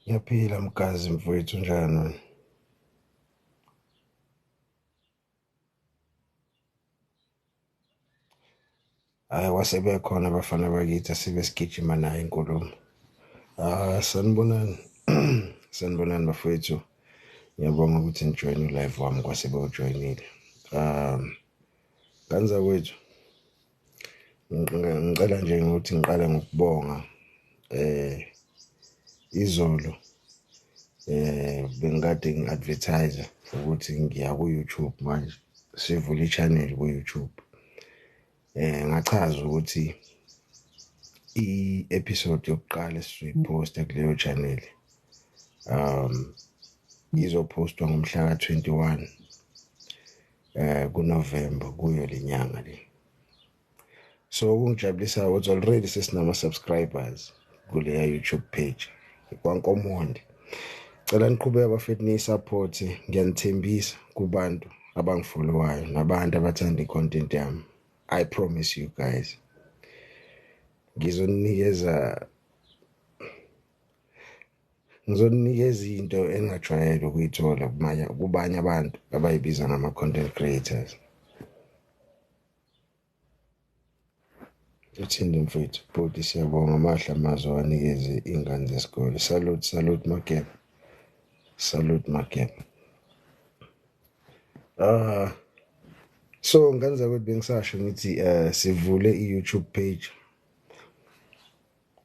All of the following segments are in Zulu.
Ngiyaphila Mgazi mfowethu, unjani wena? Hhayi, kwase bekhona abafana bakithi asibe sigijima nayo inkulumo. Ah, sanibonani. Sanibonani bafowethu. Ngiyabonga ukuthi nijoyine u-live wami kwase bewujoyinile. Ngane zakwethu, ngicela nje ukuthi ngiqale ngokubonga izolo bengikade ngi-advertise ukuthi ngiya ku-YouTube manje, sivule i-channel ku-YouTube. Ngachaza ukuthi i-episode yokuqala esizoyiphosta kuleyo channel izophostwa ngomhla ka-21 kuNovember kuyo lenyanga le. So okungijabulisa ukuthi already sesinama subscribers kuleya YouTube page kwaNkomonde. Cela niqhubeke bafethu niyi-support, ngiyanithembisa kubantu abangifollowayo nabantu abathanda i-content yami. I promise you guys, ngizonikeza into engajwayele ukuyithola kubanye abantu abayibiza ngama-content creators. Uthini mfethu? Bhuti, siyabonga, amahle amazwi awanikeze iy'ngane zesikole. Salute, salute Mageba, salute Mageba. Ah, so ngane zakwethu, bengisasho ngithi sivule i-YouTube page.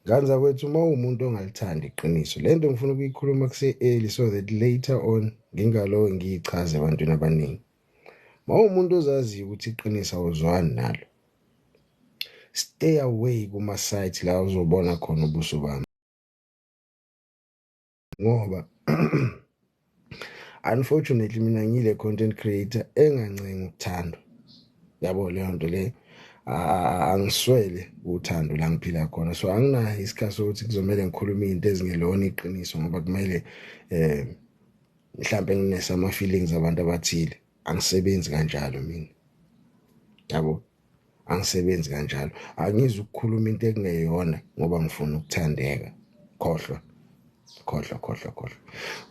Ngane zakwethu, uma uwumuntu ongalithandi iqiniso, lento ngifuna ukuyikhuluma kuse-early so that later on ngingalo ngiyichaze ebantwini abaningi. Uma uwumuntu ozaziyo ukuthi iqiniso awuzwani nalo, stay away kuma-site la uzobona khona ubuso bami, ngoba unfortunately mina ngile content creator engancengi ukuthandwa, yabo leyo nto le. Angiswele uthando la ngiphila khona, so anginayo isikhathi sokuthi kuzomele ngikhulume izinto ezingelona iqiniso ngoba kumele mhlambe nginesa ama feelings abantu abathile. Angisebenzi kanjalo mina, yabo, angisebenzi kanjalo. Angizi ukukhuluma into ekungeyona ngoba ngifuna ukuthandeka. Khohlwa, khohlwa, khohlwa, khohlwa.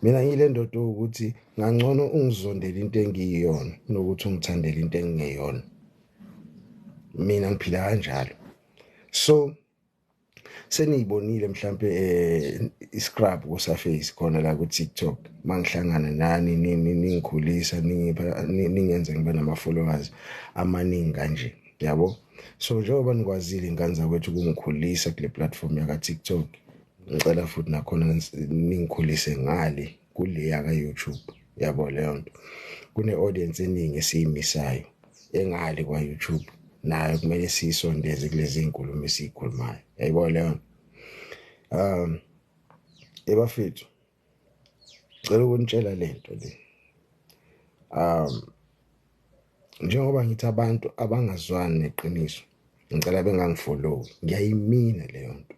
Mina ngile ndoda ukuthi ngangcono ungizondele into engiyiyona kunokuthi ungithandele into engingeyona. Mina ngiphila kanjalo. So seniyibonile mhlambe iscrub kuSurface khona la ku TikTok, mangihlangana nani ningikhulisa, ningipha, ningenza ngibe nama followers amaningi kanje, yabo. So njengoba nikwazile ingane zakwethu ukungikhulisa kule platform yaka TikTok, ngicela futhi nakhona ningikhulise ngale kule yaka YouTube, yabo leyo nto. Kune audience eningi esiyimisayo engale kwa YouTube, nayo kumele siyisondeze kulezi inkulumo esiyikhulumayo, yayibona leyo nto. Ebafethu, cela ukunitshela lento le. Njengoba ngithi abantu abangazwani neqiniso ngicela bengangifollow, ngiyayimina leyo nto.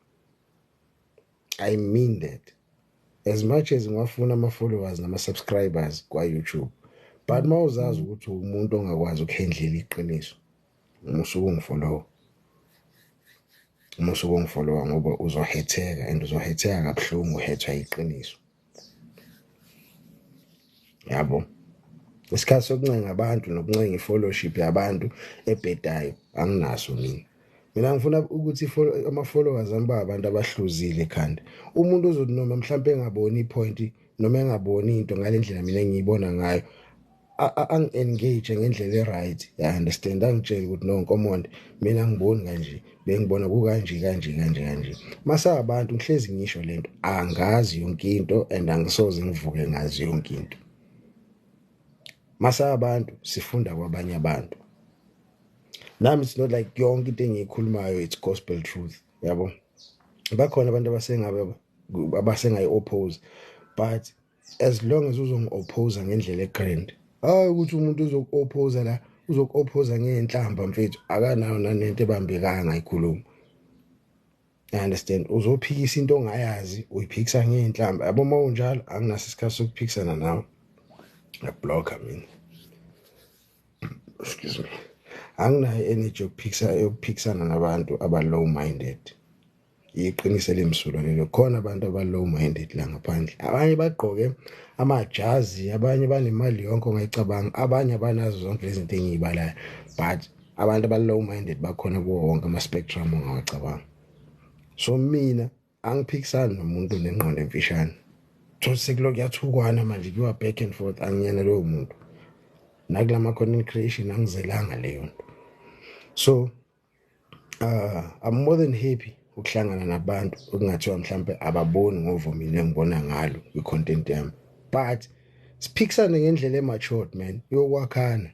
I mean that. As much as ngiwafuna ama followers nama subscribers kwa YouTube, but mawuzazi ukuthi umuntu ongakwazi ukuhandle iqiniso, musuke ungifollow, musuke ungifollow, ngoba uzohetheka and uzohetheka kabuhlungu, uhethwa iqiniso, yabo. Isikhathi sokuncenga abantu nokuncenga i-fellowship yabantu ebhedayo anginaso mina. Mina ngifuna ukuthi ama-followers ami ba abantu abahluzile ekhanda, umuntu ozothi noma mhlawumbe engaboni i-point noma engaboni into ngalendlela mina engiyibona ngayo, angi-engage ngendlela e-right, ya understand, angitshele ukuthi no Nkomonde, mina angiboni kanje, bengibona kukanje kanje kanje kanje. Masa abantu ngihlezi ngisho lento, angazi yonke into and angisoze ngivuke ngazi yonke into. Masa abantu sifunda kwabanye abantu. Nami it's not like yonke into engiyikhulumayo it's gospel truth, yabo. Bakhona abantu abasengabe abasengayi-oppose, but as long as uzongi-oppose ngendlela e-grand, hayi ukuthi umuntu uzoku-oppose la, uzoku-oppose ngey'nhlamba mfethu, akanayo nanento ebambekayo angayikhuluma, I understand. Uzophikisa into ongayazi, uyiphikisa ngey'nhlamba, yabo. Uma unjalo anginaso isikhathi sokuphikisana nawe, ngiyabhlokha mina, excuse me. Anginayo energy yokuphikisa, yokuphikisana nabantu aba low minded. Iqiniso elimsulwa lelo. Khona abantu aba low minded la ngaphandle, abanye bagqoke amajazi, abanye banemali yonke ongayicabanga, abanye abanazo zonke lezi zinto engiyibalayo, but abantu aba low minded bakhona kuwo wonke ama spectrum ongawacabanga. So mina angiphikisani nomuntu nengqondo emfishane, thola sekulokhu kuyathukwana manje, kuyiwa back and forth. Angiyena loyo muntu, nakulama content creation angizelanga leyo nto. So I'm more than happy ukuhlangana nabantu okungathiwa mhlambe ababoni ngovo mina engibona ngalo kwi-content yami, but siphikisane ngendlela ematured man, yokwakhana.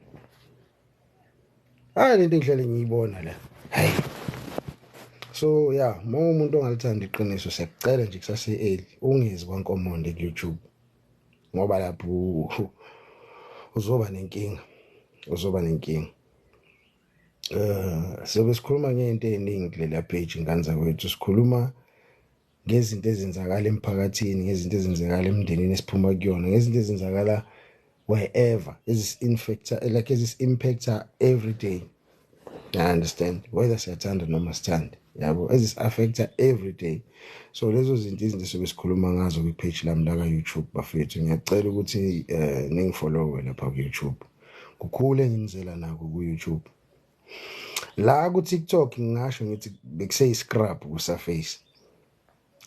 Hayi lento engihlale ngiyibona la, hayi. So yeah, uma umuntu ongalithanda iqiniso, siyakucela nje kusase early ungezi kwaNkomonde ku YouTube, ngoba lapho uzoba nenkinga, uzoba nenkinga. Sobe sikhuluma ngento eziningi kulela page, ngane zakwethu. Sikhuluma ngezinto ezenzakala emphakathini, ngezinto ezenzakala emndenini esiphuma kuyona, ngezinto ezenzakala wherever, ezisi-infecta, like ezisi-impacta every day. I understand, whether siyathanda noma sithande, yabo, ezisi-affecta every day. So lezo zinto, izinto sobe sikhuluma ngazo kwi-page lami la ka-YouTube bafethu. Ngiyacela ukuthi ningifollowe lapha ku-YouTube, kukhule enginizela nako ku-YouTube. La ku-TikTok ngingasho ngithi bekuseyi-scrub ku-surface.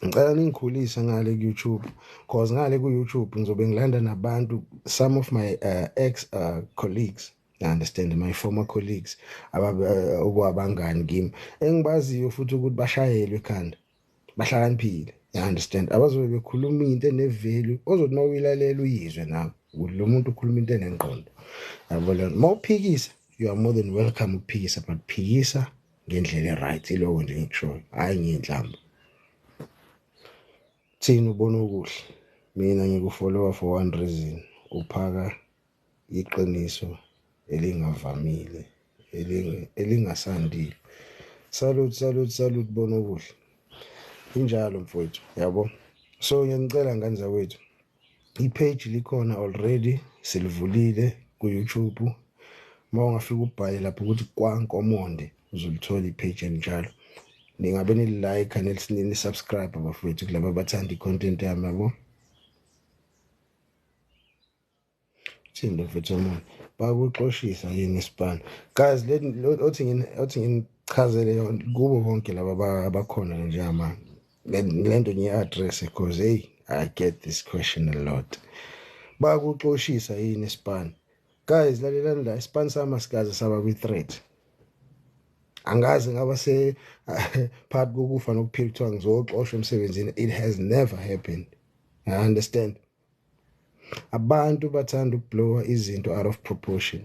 Ngicela ningikhulise ngale ku-YouTube, cause ngale ku-YouTube ngizobe ngilanda nabantu, some of my ex colleagues, I understand, my former colleagues okwabangani kimi engibaziyo futhi ukuthi bashayelwe ekhanda, bahlakaniphile, you understand, abazobe bekhuluma into ene-value ozothi uma uyilalela uyizwe nawe ukuthi lo muntu ukhuluma into enengqondo, yabo. Leyo uma uphikisa, you are more than welcome ukuphikisa, but phikisa ngendlela e-right. Iloko nje ngikushoyo, hhayi ngiyinhlamba. Thina ubona okuhle, mina ngikufollowa for one reason, uphaka iqiniso elingavamile, elingasandile. Salute, salute, salute, bona okuhle. Injalo mfowethu, yabo. So ngiyanicela ngane zakwethu, i-page likhona already, silivulile ku YouTube. Uma ungafika ubhale lapho ukuthi kwaNkomonde, uzolithola i-page enjalo. Ningabe ni-like, ni-subscribe bafowethu kulabo abathanda i-content yami, yabo. Thini mfethu omunye bakuxoshisa yini isipani guys? Let othi nginichazele yona kubo bonke laba abakhona njengamanje lento ngiyi-address, because hey, I get this question a lot. Bakuxoshisa yini isipani guys? Lalelani la, isipani sami asikaze saba kwi-threat, angaze ngaba se phakathi kokufa nokuphila kuthiwa ngizoxoshwa emsebenzini. It has never happened, I understand. Abantu bathanda ukublowa izinto out of proportion.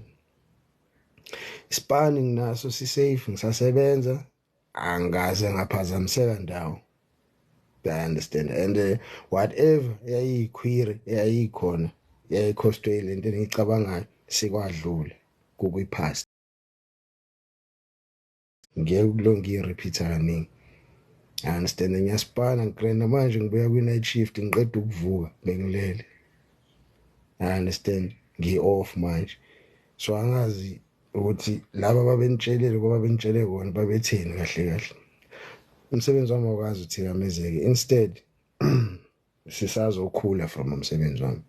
Isipani nginaso, si-safe, ngisasebenza, angaze ngaphazamiseka ndawo, I understand. And whatever eyayiyiquery eyayikhona yayikhostwe lento engiyicabangayo, sikwadlula kukwi-past, ngeke kulo ngiyi-repeat kaningi, I understand. Ngiyasipana ngigrenda manje, ngibuya kwi-night shift, ngiqeda ukuvuka, bengilele, I understand, ngi-off manje. So angazi ukuthi laba babenitshelile, ngoba benitshele kona babetheni kahle kahle. Umsebenzi wami awukazi uthikamezeke, instead sisazokhula from umsebenzi wami,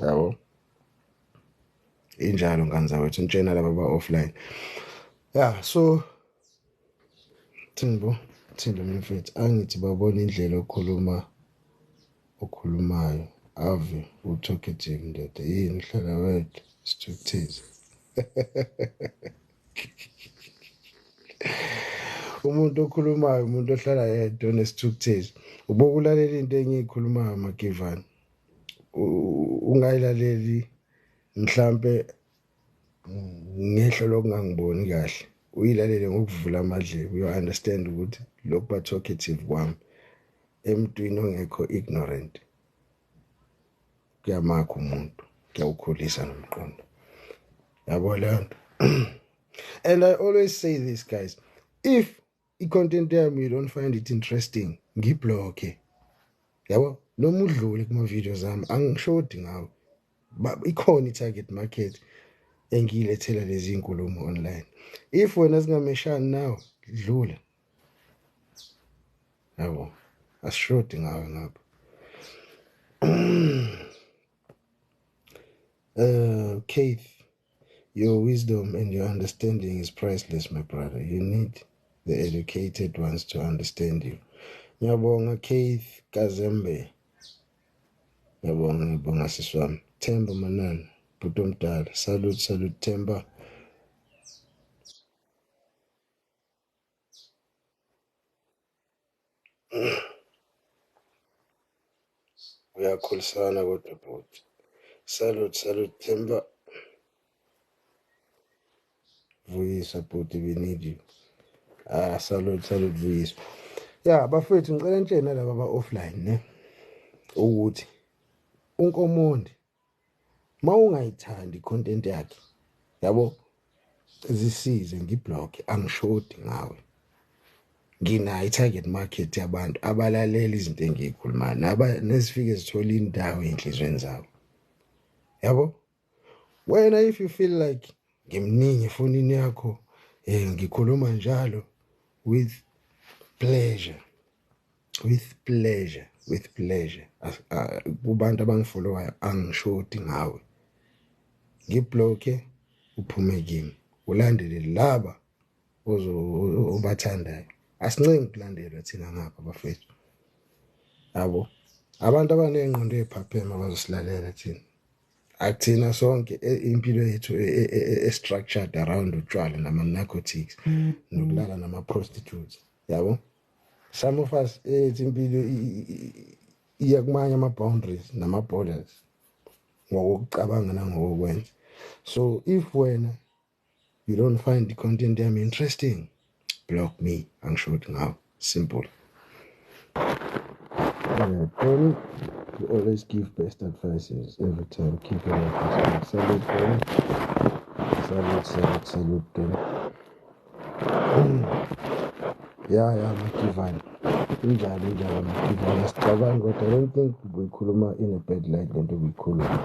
yabo. Injalo ngane zakwethu, nitshena laba ba offline. Yeah, so thini bo, thini lo mfethu, angithi babona indlela okhuluma okhulumayo, ave u-talkative ndoda, yini uhlala wedwa isithukuthezi? Umuntu okhulumayo, umuntu ohlala yedwa onesithukuthezi. Ubokulalela into engiyikhulumayo magivana, ungayilaleli mhlambe ngehlo lokungangiboni kahle, uyilalele ngokuvula amadlebe, you understand ukuthi lokhu ba talkative kwami emntwini ongekho ignorant kuyamakha umuntu, kuyawukhulisa nomqondo, yabo leyo nto. And I always say this guys, if i-content yami you don't find it interesting, ngiblocke, yabo, noma udlule kuma videos ami, angishodi ngawe. Ikhona i-target market engiyilethela lezi inkulumo online. If wena singameshani nawe, dlula. Yabo, asishodi ngawe ngapha. Keith, your wisdom and your understanding is priceless, my brother. You need the educated ones to understand you. Ngiyabonga Keith Kazembe. Ngiyabonga, ngiyabonga sisi wami. Themba Manana, bhuti omdala. Salute, salute Themba. Uyakhulisana kodwa bhuti. Salute, salute Themba. Vuyiswa bhuti, we need you. Ah, salute, salute Vuyiswa. Ya bafethu, ngicela nitshene nalaba aba offline ne ukuthi uNkomonde mawungayithandi content yakhe, yabo, zisize ngiblock, angishodi ngawe. Nginayo i-target market yabantu abalalela izinto engiyikhulumayo naba nezifike zithola indawo ey'nhliziyweni zabo, yabo. Wena if you feel like ngimningi efonini yakho, ngikhuluma njalo, with pleasure, with pleasure, with pleasure. Kubantu abangifollowayo angishodi ngawe. Ngiblocke uphume kimi, ulandele laba obathandayo. Asincengi ukulandelwa thina ngapha bafethu, yabo. Abantu abanengqondo eziphapheme abazosilalela thina. Akuthina sonke impilo yethu e-structured around utshwala nama-narcotics nokulala nama-prostitutes, yabo. Some of us ethi impilo iya kumanye ama-boundaries nama-borders ngokucabanga nangokwenza. So if wena you don't find the content yami interesting, block me, angishodi ngawe, simple. Tony, you always give best advices every time. Keep it up. Salute, Tony. Salute, salute, salute, Tony. Yeah, yeah, Makivane. Injalo, injalo, Makivane. Asicabanga kodwa I don't think ubuyikhuluma in a bad light lento ubuyikhuluma.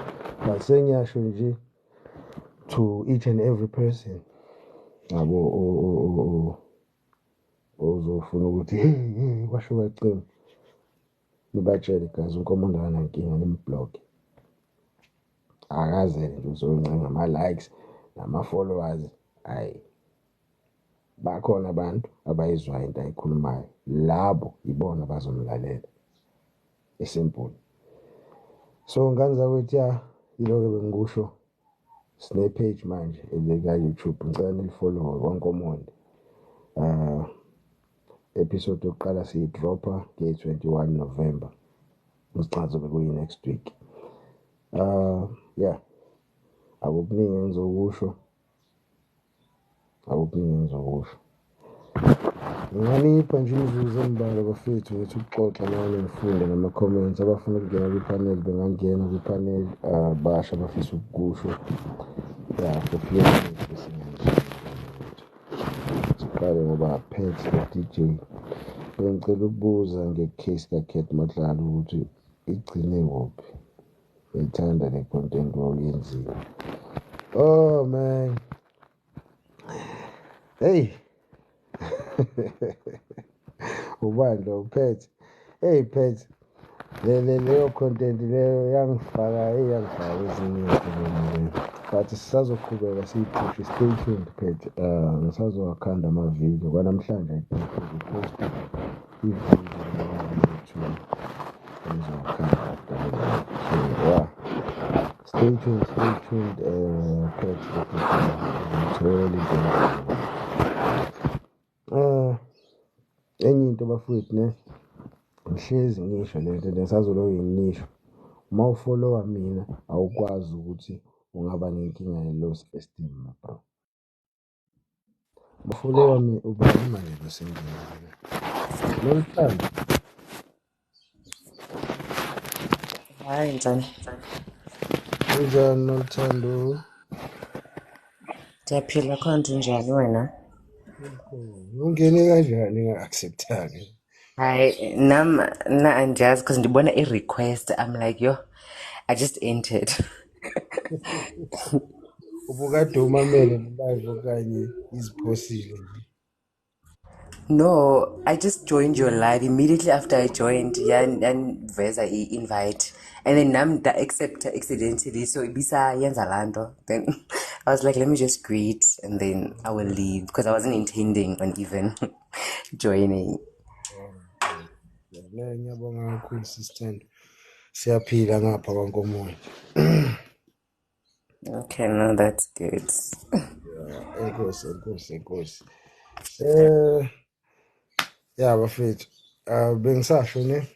But sengiyasho nje to each and every person yabo ozofuna ukuthi hey hey kwasho kwacima, nibatshele guys uNkomonde akanankinga, nimblock. Akazele nje uzoncenga ama-likes nama-followers. Hayi, bakhona abantu abayizwayo into ayikhulumayo, labo ibona abazomlalela. Isimple. So ngane zakwethu, ya, yiloko bengikusho. Sine page manje elika YouTube, ngicela nilifollow kwaNkomonde. Episode yokuqala siyidropha nge-21 November, ngicazobe kuyi next week. Yeah, akukuningi engizokusho, akukuningi engizokusho. Nginganipha nje imizuzu embalwa bafethu ngithi ukuxoxa nani, ngifunde nama-comments. Abafuna ukungena kwi-panel bengangena kwi-panel, basha abafisa ukukusho. Yeah, for few minutes bese ngiyangena. Siqale ngoba phethe no-DJ. Bengicela ukubuza nge-case kaCat Matlala ukuthi igcine kuphi. Ngiyithanda le content wawuyenzile. Oh man. Hey. Ubani lo uphethe? Hey phethe. Le leyo content leyo yangifaka, hey yangifaka kwezinye izinto. But sisazoqhubeka siyiphushe, stay tuned phethe. Ngisazowakhanda ama-video kwanamhlanje. I think ngipost i-video engizowakhanda after le. So yeah, stay tuned, stay tuned. Phethe ngithola into. Enye into bafowethu ne, ngihlezi ngisho lento ngisazoloku ngisho, uma ufollowa mina awukwazi ukuthi ungaba nenkinga ye-low self esteem, my bro. Ufollowa mina ubani manje lo sengena Noluthando? Hayi, njani? Kunjani Noluthando? Ndiyaphila, khona nto njani wena? Ungene kanjani nga-accept-anga? Hayi, nam na andiyazi because ndibona i-request, I'm like, yo, I just entered. Ubukade umamele live okanye iziphosile nje? No, I just joined your live immediately after I joined. Yan veza i-invite. And then nam da accept accidentally. So ibisa yenza laa nto. Then I was like, let me just greet and then I will leave because I wasn't intending on even joining. Le ngiyabonga kakhulu sisithando. Siyaphila ngapha kwaNkomoya. Okay, no, that's good. Enkosi, enkosi, enkosi. Ya bafethu, bengisasho ne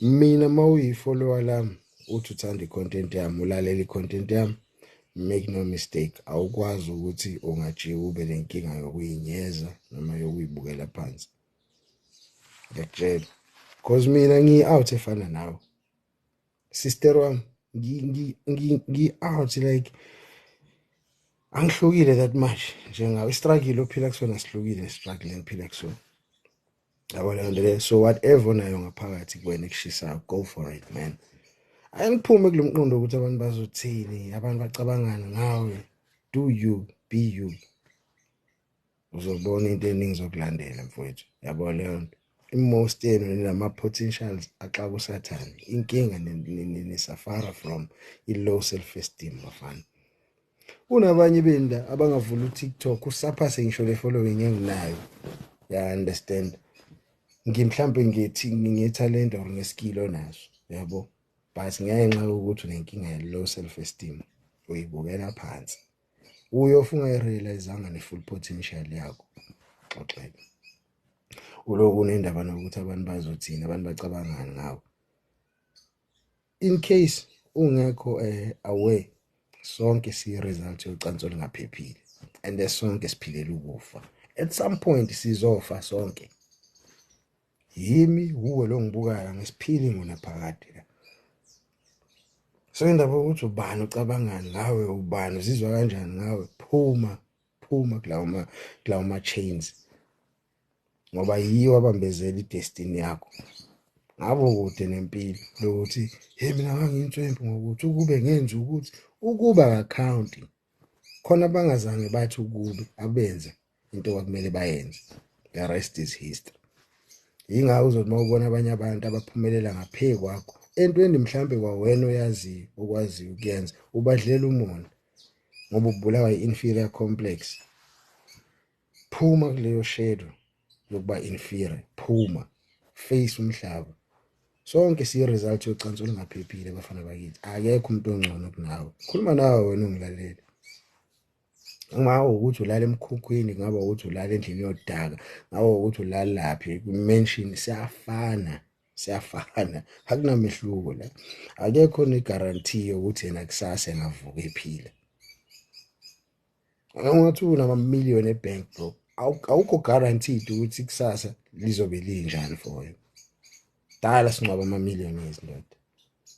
mina mawuyi-follower lami uthi uthanda i-content yami, ulalela i-content yami, make no mistake, awukwazi ukuthi ungajika ube nenkinga yokuyinyeza noma yokuyibukela phansi. Ngiyakutshela. Cause mina ngiyi-out efana nawe. Sister wami, ngi-out like angihlukile that much njengawe. I-struggle ophila kusona sihlukile ne-struggle engiphila kusona. Yabo leyo nto leyo. So whatever onayo ngaphakathi kuwena ekushisayo, go for it man. Angiphume kulo mqondo ukuthi abantu bazothini, abantu bacabangani ngawe. Do you, be you. Uzobona into eningi zokulandela mfowethu. Yabo leyo nto. I-most yenu ninama-potentials axaka usathane. Inkinga nisafara from i-low self-esteem bafana. Kunabanye benu la abangavula uTikTok usaphase ngisho le following enginayo. Ya understand. Ngimhlambe ngithi nge-talent or nge-skill onaso, yabo. But ngenxa yokuthi unenkinga ye-low self-esteem uyibukela phansi. Uyofa ungayirealizanga ne-full potential yakho. Xoxela. Uloku unendaba nokuthi abantu bazothini, abantu bacabangani ngawe. In case ungekho aware, sonke siyi-result yocansi olungaphephile and sonke siphilela ukufa. At some point sizofa sonke. Yimi uwe lo ngibukayo ngisiphili ngonaphakade la. So indaba yokuthi ubani ucabangani ngawe, ubani uzizwa kanjani ngawe, phuma phuma kulawo ma chains, ngoba yiyo abambezela i-destiny yakho. Ngabo kude nempilo lokuthi hey mina ngangiyinswempu ngokuthi ukube ngenza ukuthi ukuba ka-count khona bangazange bathi ukube abenze into kwakumele bayenze. The rest is history. Yingakho uzothi mawubona abanye abantu abaphumelela ngaphe kwakho entweni mhlambe kwawena oyaziyo okwaziyo ukuyenza, ubadlela umona ngoba ubulawa i-inferior complex. Phuma kuleyo shadow yokuba inferior, phuma, face umhlaba. Sonke siyi-result yocansi olungaphephile bafana bakithi. Akekho umuntu ongcono kunawe. Khuluma nawe wena ungilalele. Kungaba ukuthi ulala emkhukhwini, kungaba ukuthi ulala endlini yodaka, kungaba ukuthi ulala laphi kwi-mansion, siyafana, siyafana, akunamehluko la. Akekho ne-guarantee yokuthi yena kusasa engavuka ephila. Ungathi unama-million e-bank bro, awukho guaranteed ukuthi kusasa lizobe linjani for wena. Dala singcwaba ama-millionaires ndoda.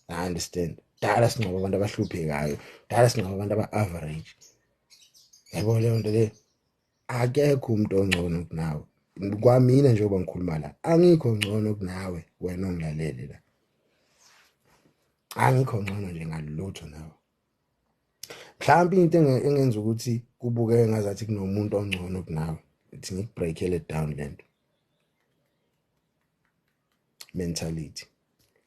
I understand. Dala singcwaba abantu abahluphekayo, dala singcwaba abantu aba-average. Yabo leyo nto le, akekho umuntu ongcono kunawe. Kwamina njengoba ngikhuluma la, angikho ngcono kunawe wena ongilalele la. Angikho ngcono nje ngalutho nawe. Mhlawumbe into engenza ukuthi kubukeke ngazathi kunomuntu ongcono kunawe, ithi ngikubreakele down lento. Mentality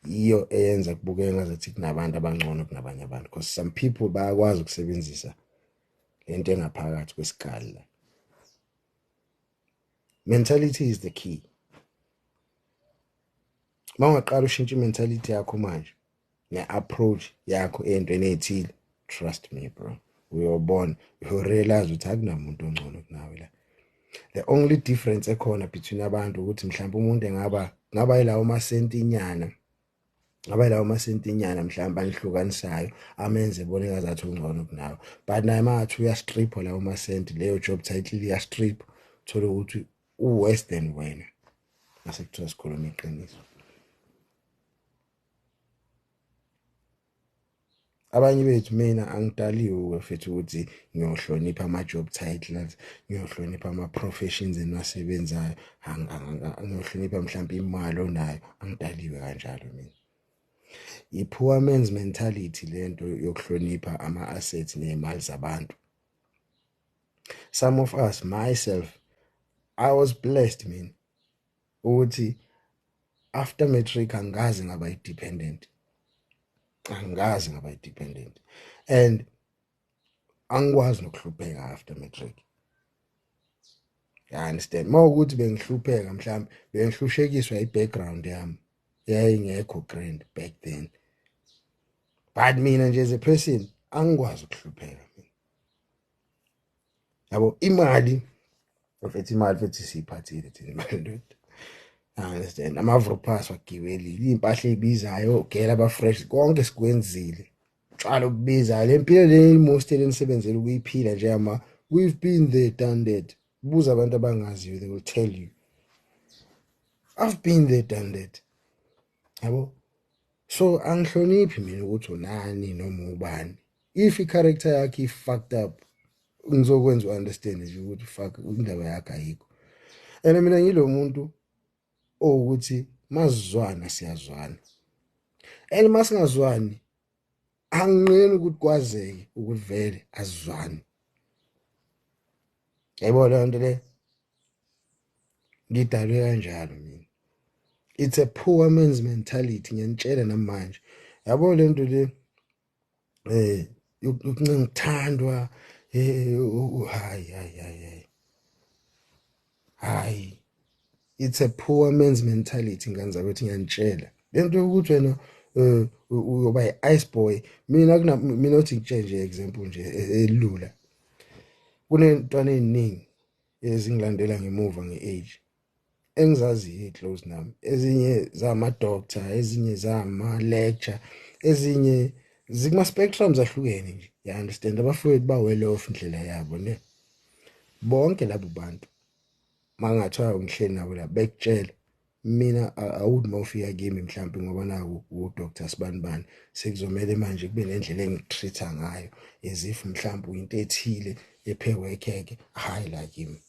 iyo eyenza kubukeke ngazathi kunabantu abangcono kunabanye abantu, because some people bayakwazi ukusebenzisa lento engaphakathi kwesikali la. Mentality is the key. Mawungaqala ushintshe i-mentality yakho manje ne-approach yakho entweni ethile, trust me bro, uyobona, uyorealize ukuthi akunamuntu ongcono kunawe la. The only difference ekhona between abantu ukuthi mhlawumbe umuntu engaba ngaba yilawo masentinyana, ngaba yilawo masentinyana mhlawumbe anihlukanisayo amenze ebone ngazathi ungcono kunawe, but naye mangathi uyastrip lawo masenti, leyo job title iyastrip, uthole ukuthi u-worse than wena. Mase kuthiwa sikhuluma iqiniso. Abanye bethu, mina angidaliwe mfethu ukuthi ngiyohlonipha ama-job titles, ngiyohlonipha ama-professions engiwasebenzayo, ngiyohlonipha mhlawumbe imali onayo, angidaliwe kanjalo mina. I-poor man's mentality lento yokuhlonipha ama-assets ney'mali zabantu. Some of us, myself, I was blessed mina ukuthi after matric angikaze ngaba i-dependent, angikaze ngaba i-dependent, and angikwazi nokuhlupheka after matric. You understand? Mawukuthi bengihlupheka mhlawumbe bengihlushekiswa i-background yami yayingekho grand back then, but mina nje as a person angikwazi ukuhlupheka mina. Yabo, imali mfethu, imali mfethu siyiphathile thina imali ndoda. Understand? Ama-Vrupas wagibelile, iy'mpahla ey'bizayo, ogela aba-fresh, konke sikwenzile. Utshwala obubizayo, le mpilo le most enisebenzela ukuyiphila nje ama, we've been there, done that. Buza abantu abangaziyo, they will tell you. I've been there, done that. Yabo? So angihloniphi mina ukuthi unani noma ubani. If i-character yakhe i-fucked up, ngizokwenza u-understand nje ukuthi fuck indaba yakhe ayikho. And mina ngilo muntu owukuthi masizwana siyazwana. And masingazwani anginqeni ukuthi kwazeke ukuthi vele asizwani. Yayibona leyo nto le? Ngidalwe kanjalo mina. It's a poor man's mentality, ngiyanitshela namanje. Yabo le nto le yokuncengithandwa, hayi hayi hayi hayi. It's a poor man's mentality ngane zakwethu, ngiyanitshela. Le nto yokuthi wena uyoba yi-ice boy, mina kuna mina uthi ngitshele nje example nje elula. Kunentwana eziningi ezingilandela ngemuva nge-age engizaziyo close nami, ezinye zama doctor, ezinye zama lecture, ezinye zikuma spectrums ahlukene nje. You understand? Abafowethu ba well off indlela yabo ne. Bonke labo bantu mangathiwa ngihleli nabo la bekutshela mina awuthi mawufika kimi mhlawumbe ngoba naku uDr Sibanibani sekuzomela manje kube nendlela engitreat-a ngayo as if mhlawumbe uyinto ethile ephekwe ekheke. Hayi la kimi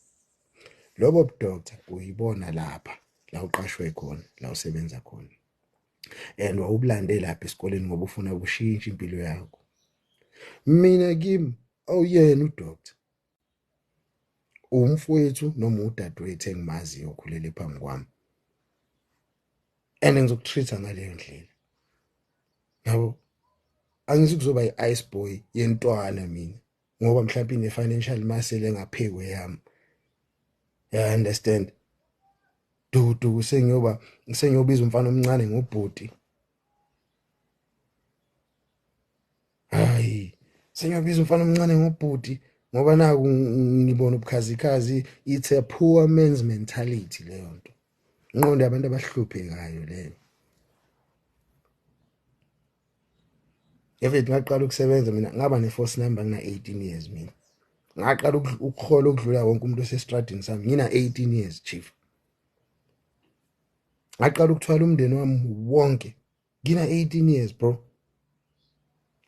lobo budoctor uyibona lapha la uqashwe khona, la usebenza khona, and wawubulande lapha esikoleni ngoba ufuna ukushintsha impilo yakho. Mina kimi awuyena udoctor, umfowethu noma udadewethu engimaziyo okhulele phambi kwami, and ngizokutreat-a ngaleyo ndlela. Yabo, angizikuzoba i-ice boy yentwana mina ngoba mhlawumbe ine-financial muscle engaphekwe yami. You understand? Dudu sengiyoba sengiyobiza umfana omncane ngobhuti. Hayi, sengiyobiza umfana omncane ngobhuti ngoba naku ngibona ubukhazikhazi. It's a poor man's mentality leyo nto. Inqondo yabantu abahluphekayo leyo. Even ngaqala ukusebenza mina ngaba ne-force number ngina 18 years mina. Ngaqala ukuhola ukudlula wonke umuntu osestradini sami ngina 18 years chief. Ngaqala ukuthwala umndeni wami wonke ngina 18 years bro.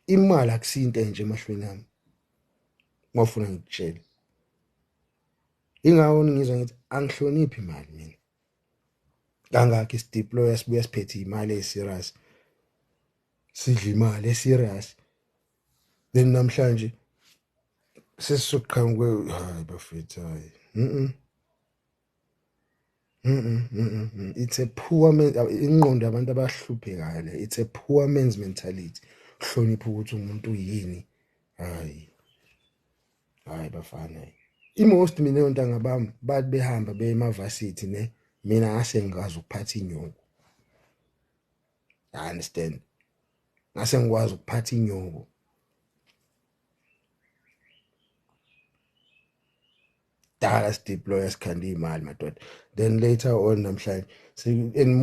Imali akusinto nje emahlweni ami. Ngofuna ngikutshele. Ingawo ngizwa ngithi angihloniphi imali mina. Kangakho isideploy sibuya siphethe imali eserious. Sidla imali eserious. Then namhlanje sesizoqhamuka hayi bafethu hayi. It's a poor man, ingqondo yabantu abahluphekayo le. It's a poor man's mentality. Hlonipha ukuthi umuntu uyini. Hayi. Hayi bafana. I-most mina ontanga bami bathi behamba beye ema-varsity ne, mina ngase ngikwazi ukuphatha inyuku. I understand? Ngase ngikwazi ukuphatha inyuku. Dala sideploy sikhanda imali madoda. Then later on namhlanje and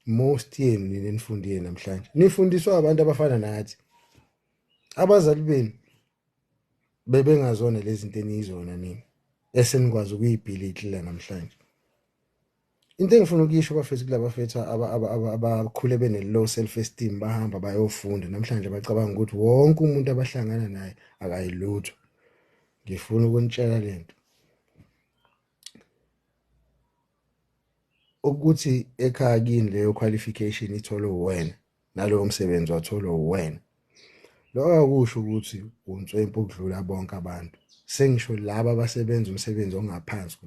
most yenu nina nifundile namhlanje nifundiswa abantu abafana nathi. Abazali benu bebengazona lezi zinto eniyizona nini esenikwazi ukuyibhilitla namhlanje. Into engifuna ukuyisho bafethu kulaba bafethu abakhule bene low self esteem bahamba bayofunda namhlanje bacabanga ukuthi wonke umuntu abahlangana naye akayilutho. Ngifuna ukunitshela lento ukuthi ekhaya kini leyo qualification itholwe wena nalowo msebenzi watholwa wena. Lokho akusho ukuthi unswempu ukudlula bonke abantu. Sengisho laba abasebenza umsebenzi ongaphansi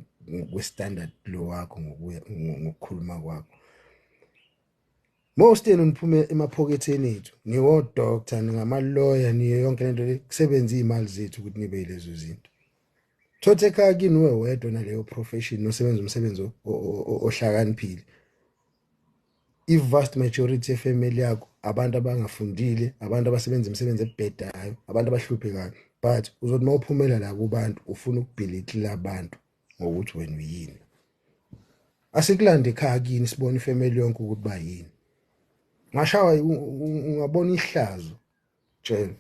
kwe-standard lo wakho ngokuya ngokukhuluma kwakho. Most yenu niphume emaphoketheni ethu, niwo-doctor, ningama-lawyer, niyo yonke lento le, kusebenza iy'mali zethu ukuthi nibe yilezo zinto. Thothe ekhaya kini uwe wedwa naleyo profession nosebenza umsebenzi ohlakaniphile. I-vast majority yefamily yakho abantu abangafundile, abantu abasebenza imisebenzi ebhedayo, abantu abahluphekayo, but uzothi uma uphumela la kubantu ufuna ukubhilitila abantu ngokuthi wena uyini. Asikulande ekhaya kini sibone ifamily yonke ukuthi bayini. Ngashawa ungabona ihlazo tshela.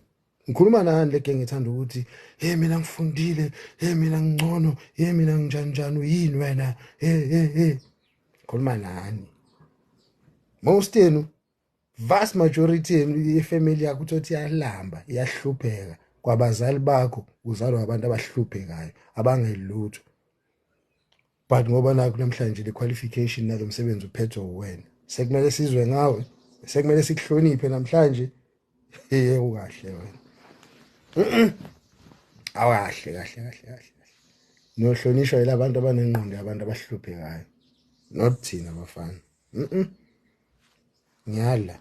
Ngikhuluma nani le genge ethanda ukuthi hey mina ngifundile, hey mina ngingcono, hey mina nginjani njani, uyini wena, hey hey hey. Ngikhuluma nani. Most yenu, vast majority yenu ifamily yakho uthothi iyalamba, iyahlupheka. Kwabazali bakho uzalwa abantu abahluphekayo, abangelutho. But ngoba nakho namhlanje le qualification nalo msebenzi uphethwe uwena, sekumele sizwe ngawe, sekumele sikuhloniphe namhlanje. Hey ukahle wena. Awukahle kahle kahle kahle. Nohlonishwa yilabantu abanengqondo yabantu abahluphekayo. Not thina bafana. Ngiyala.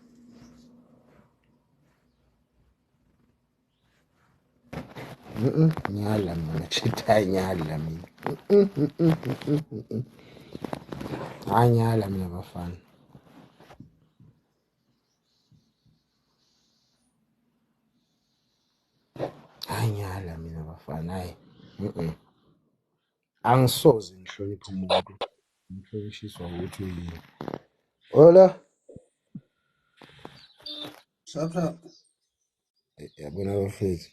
Ngiyala mina, chitha ngiyala mina. Hayi ngiyala mina bafana. Hayi ngiyala mina bafana, hayi. Angisoze ngihloniphe umuntu. Ngihlonishiswa ukuthi uyini. Hola. Shap. Yabona bafethu.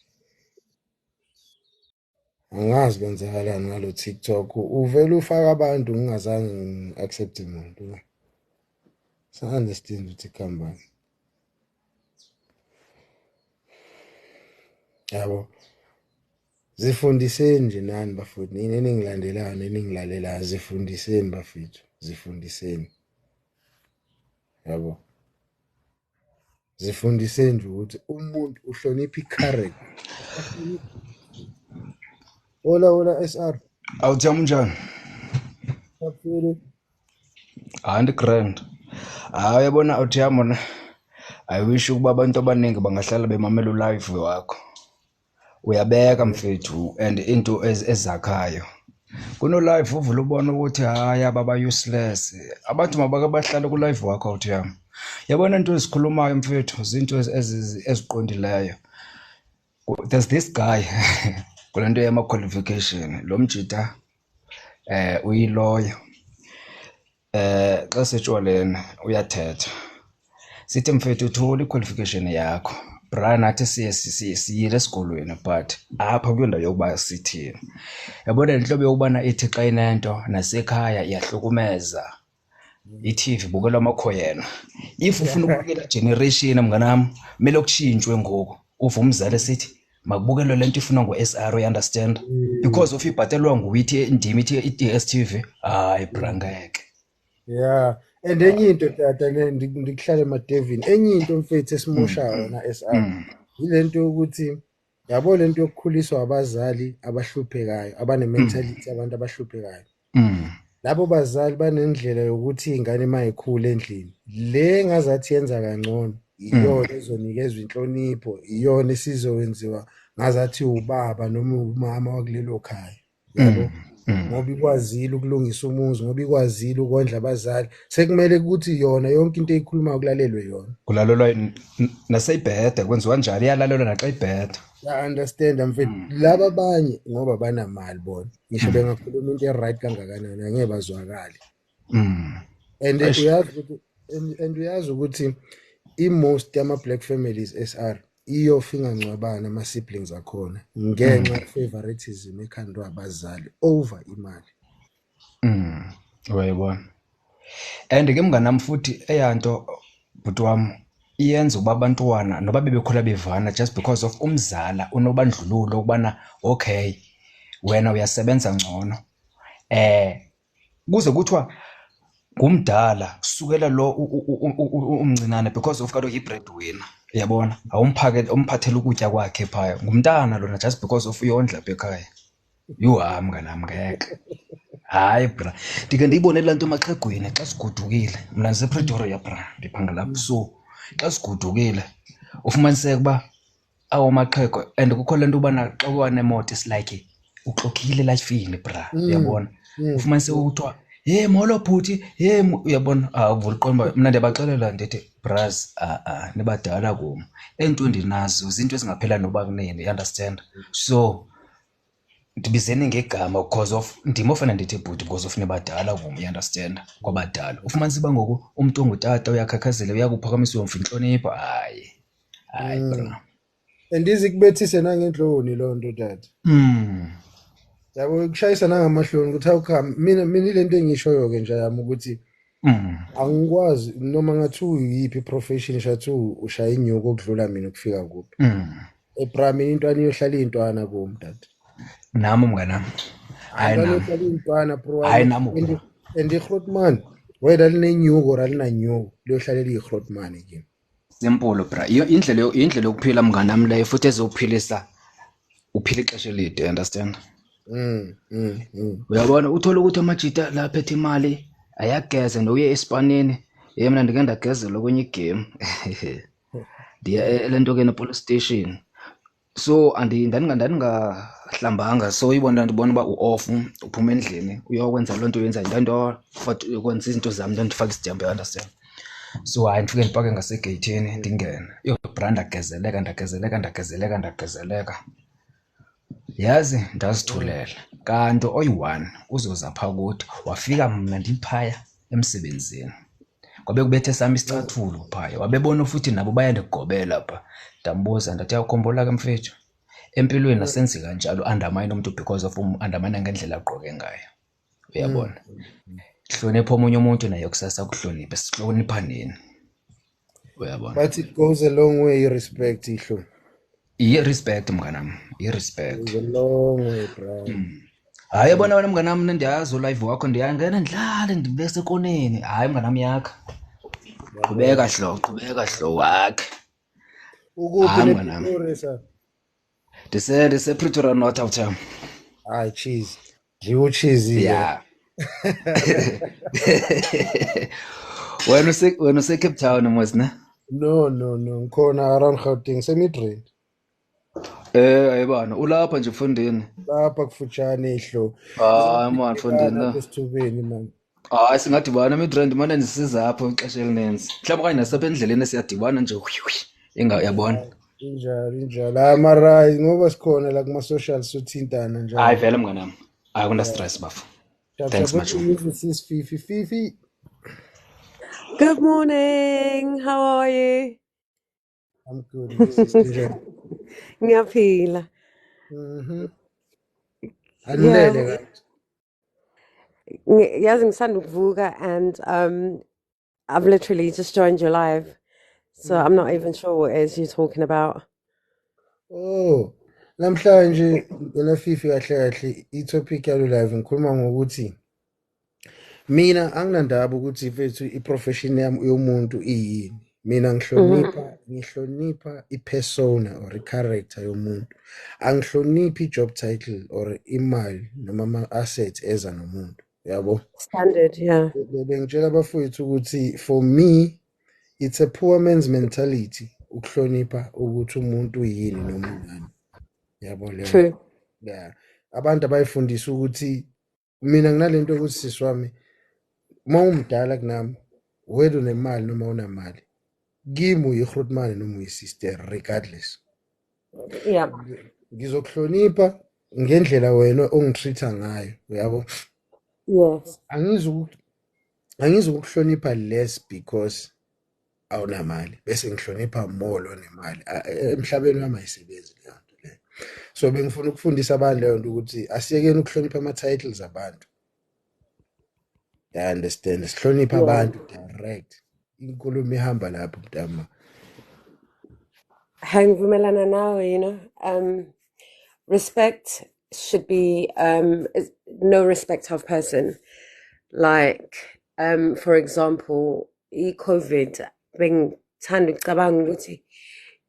Angazi kwenzakalani ngalo TikTok. Uvela ufaka abantu ngingazange ngi-accept umuntu. Sa understand ukuthi kuhambani. Yabo. Zifundiseni nje nani bafethu, nini eningilandelayo neningilalelayo, zifundiseni bafethu, zifundiseni. Yabo. Zifundiseni nje ukuthi umuntu uhlonipha i-character. Hola hola SR. Awuthiyami unjani? Saphile. Hayi ndi grand. Hayi uyabona awuthiyami wena. I wish ukuba abantu abaningi bangahlala bemamela ulive wakho. Uyabeka mfethu and into ezakhayo. Kuno live uvula ubona ukuthi hayi ababa useless. Abantu mabake bahlale ku live wakho awuthiyami. Yabona into ezikhulumayo mfethu izinto eziqondileyo. There's this guy kulento yama qualification lo mjita uyiloya xa setshwaleni uyathetha sithi mfethu uthola i-qualification yakho bra nathi siye siyile esikolweni but apha kuyondawo yokuba sithini. Yabona le nhlobo yokubana ithi xa inento nasekhaya iyahlukumeza i-TV bukelwa amakhoyena. If ufuna ukubukela generation mnganami kumele kushintshwe ngoku uve umzali sithi makubukelwe lento ifunwa ngu-SR, you understand? Because of ibhatelwa nguwe ithi ndimi ithi i-DStv, hayi bra ngeke. Yeah, and enye into tata ndikuhlala emadevini, enye into mfethu esimoshayo na SR yilento yokuthi yabo lento yokukhuliswa abazali abahluphekayo, abane-mentality abantu abahluphekayo. Labo bazali banendlela yokuthi ingane mayikhula endlini le ngazathi yenza kangcono iyona ezonikezwa inhlonipho, iyona esizokwenziwa ngazathi ubaba noma umama wakulelo khaya. Yabo, ngoba ikwazile ukulungisa umuzi, ngoba ikwazile ukondla abazali, sekumele ukuthi yona yonke into eyikhulumayo kulalelwe yona. Kulalelwa naseyibheda kwenziwa njalo, iyalalelwa naxa ibheda. Ya understand mfethu, laba abanye ngoba banamali bona, ngisho bengakhuluma into e-right kangakanani angeke bazwakale. And uyazi ukuthi and uyazi ukuthi i-most yama black families SR iyofinga ngcwabana ama siblings akhona ngenxa favoritism ekhandwa abazali over imali. Uyayibona. And ke mnganami futhi eyanto bhuti wami iyenza ukuba abantwana noba bebekhula bevana just because of umzala unobandlululo ukubana okay wena uyasebenza ngcono. Kuze kuthiwa ngumdala sukela lo umncinane because of kaloku yi-breadwinner. Uyabona, awumphakele umphathele ukutya kwakhe phaya. Ngumntana lona just because of uyondla apha ekhaya. Yhu, hayi mnganam ngeke. Hayi bra, ndike ndiyibone laa nto emaxhegweni xa sigodukile. Mna ndisePretoria bra, ndiphangela apha. So xa sigodukile ufumaniseke uba awo maxhego and kukho le nto ubana xa uba nemoto is like uxokile elifini bra, uyabona. Ufumaniseke kuthiwa hey molo bhuti, hey uyabona. Ah, uvula uqonda uba mna ndiyabaxelela ndithi bras, a-a nibadala kum, eento ndinazo ziinto ezingaphela noba kunini, you understand. So ndibizeni ngegama because of ndim ofana ndithi bhuti because of nibadala kum, you understand. Kwabadala ufumanise uba ngoku umntu ongutata uyakhakhazela, uyakuphakamisa, uyomva intlonipho. Hayi hayi bra. And izikubethise nangenhloni loo nto tata. Yabo, ikushayisa nangamahloni ukuthi how come mina ile nto engishoyo-ke nje yami ukuthi angikwazi noma ngathi uyiphi i-profession shathi ushaya inyuko okudlula mina ukufika kuphi. Ebra, mina intwana iyohlala iyintwana kum tata. Nami mnganami, hayi intwana nami. Iyohlala iyintwana bro. Hayi nami bra. And i-grootman whether linenyuko or alinanyuko liyohlala liyi-grootman kimi. Simple bra. Iyo indlela yokuphila mnganami leyo, futhi ezokuphilisa uphila ixesha elide, you understand. Uyabona, uthola ukuthi amajita la aphethe imali ayageza nokuye esipanini. Ye, mina ndike ndagezela kwenye igame, ndiya le nto ke ne-police station, so ndandingahlambanga. So uyibona, ndibona uba u-off, uphuma endlini uyokwenza loo nto uyenzayo, ndandokwenza izinto zam, ndandifaka isidembe, you understand. So hayi, ndifike ndipake ngasegeyithini, ndingene. Yho bra, ndagezeleka, ndagezeleka, ndagezeleka, ndagezeleka, yazi ndazithulela. Kanti oyi-one uzoza phaa kuthi, wafika mna ndiphaya emsebenzini, kwabe kubethe sam isicathulo phaya, wabebona futhi nabo bayandigobela pha. Ndambuza ndathi, "Uyakhumbula ke mfethu, empilweni asenzi kanjalo, undermine umuntu because of undermine ngendlela agqoke ngayo, uyabona. Hlonipha omunye umuntu, naye kusasa kuhloniphe. Sihloniphaneni, uyabona." But it goes a long way, respect ihlo. I-respect mnganam, i-respect. Goes a long way, bro. Hayi, yabona wena mnganam, mna ndiyazi ulive wakho, ndiyangena ndidlale, ndibe sekoneni. Hayi mnganam, yakha, qhubeka hlo, qhubeka hlo wakhe. Ukuphi? Hayi mnganam. NePretoria sa? Ndise-Pretoria North out. Hayi, cheese. Dliwa ucheese. Ya, wena use-Cape Town mos ne? No, no, no, ngikhona around Gauteng, semidrand. Ayibana ulapha nje mfundini. Lapha kufutshane ihlo. Hayi man mfundini Lapha na. Esithubeni man. Hayi, singadibana eMidrand mane, ndisiza apho ixesha elininzi mhlawumbi, okanye nasapha endleleni siyadibana nje inga, uyabona. Injalo, injalo. Hayi mara ngoba sikhona la kuma social sothintana njalo. Hayi vele mnganam, akuna stress bafo. Sharp, Thanks, sharp. macho. What sis Fifi Fifi? Good morning. How are you? I'm good. Sis njani? Ngiyaphila. Anilele kahle. Yazi ngisanda ukuvuka and I've literally just joined your live. So I'm not even sure what it is you're talking about. Oh, namhlanje wena Fifi, kahle kahle i-topic yalo live ngikhuluma ngokuthi mina anginandaba ukuthi mfethu i-profession yami yomuntu iyini. Mina ngihlonipha i-persona or i-character yomuntu. Angihloniphi i-job title or imali noma ama-assets eza nomuntu. Yabo? Standard, yeah. Bengitshela abafowethu ukuthi for me it's a poor man's mentality ukuhlonipha ukuthi umuntu uyini noma unani. Yabo leyo. True. Yeah. Abantu abayifundisa ukuthi mina nginalento ukuthi sisi wami, uma umdala kunami, whether unemali noma unamali, kimi uyi-grootman noma uyi-sister regardless. Ngizokuhlonipha ngendlela wena ongitreat-a ngayo, uyabo? Yes. Angizukuhlonipha less because awunamali bese ngihlonipha more lo nemali. Emhlabeni wami ayisebenzi leyo nto leyo. So bengifuna ukufundisa abantu leyo nto ukuthi asiyekeni ukuhlonipha ama-titles abantu. You understand? Sihloniphe abantu direct. Inkulumo ihamba lapho mntama. Ngivumelana nawe. Respect should be is no respect of person. Like, for example, i-COVID bengithanda ukucabanga ukuthi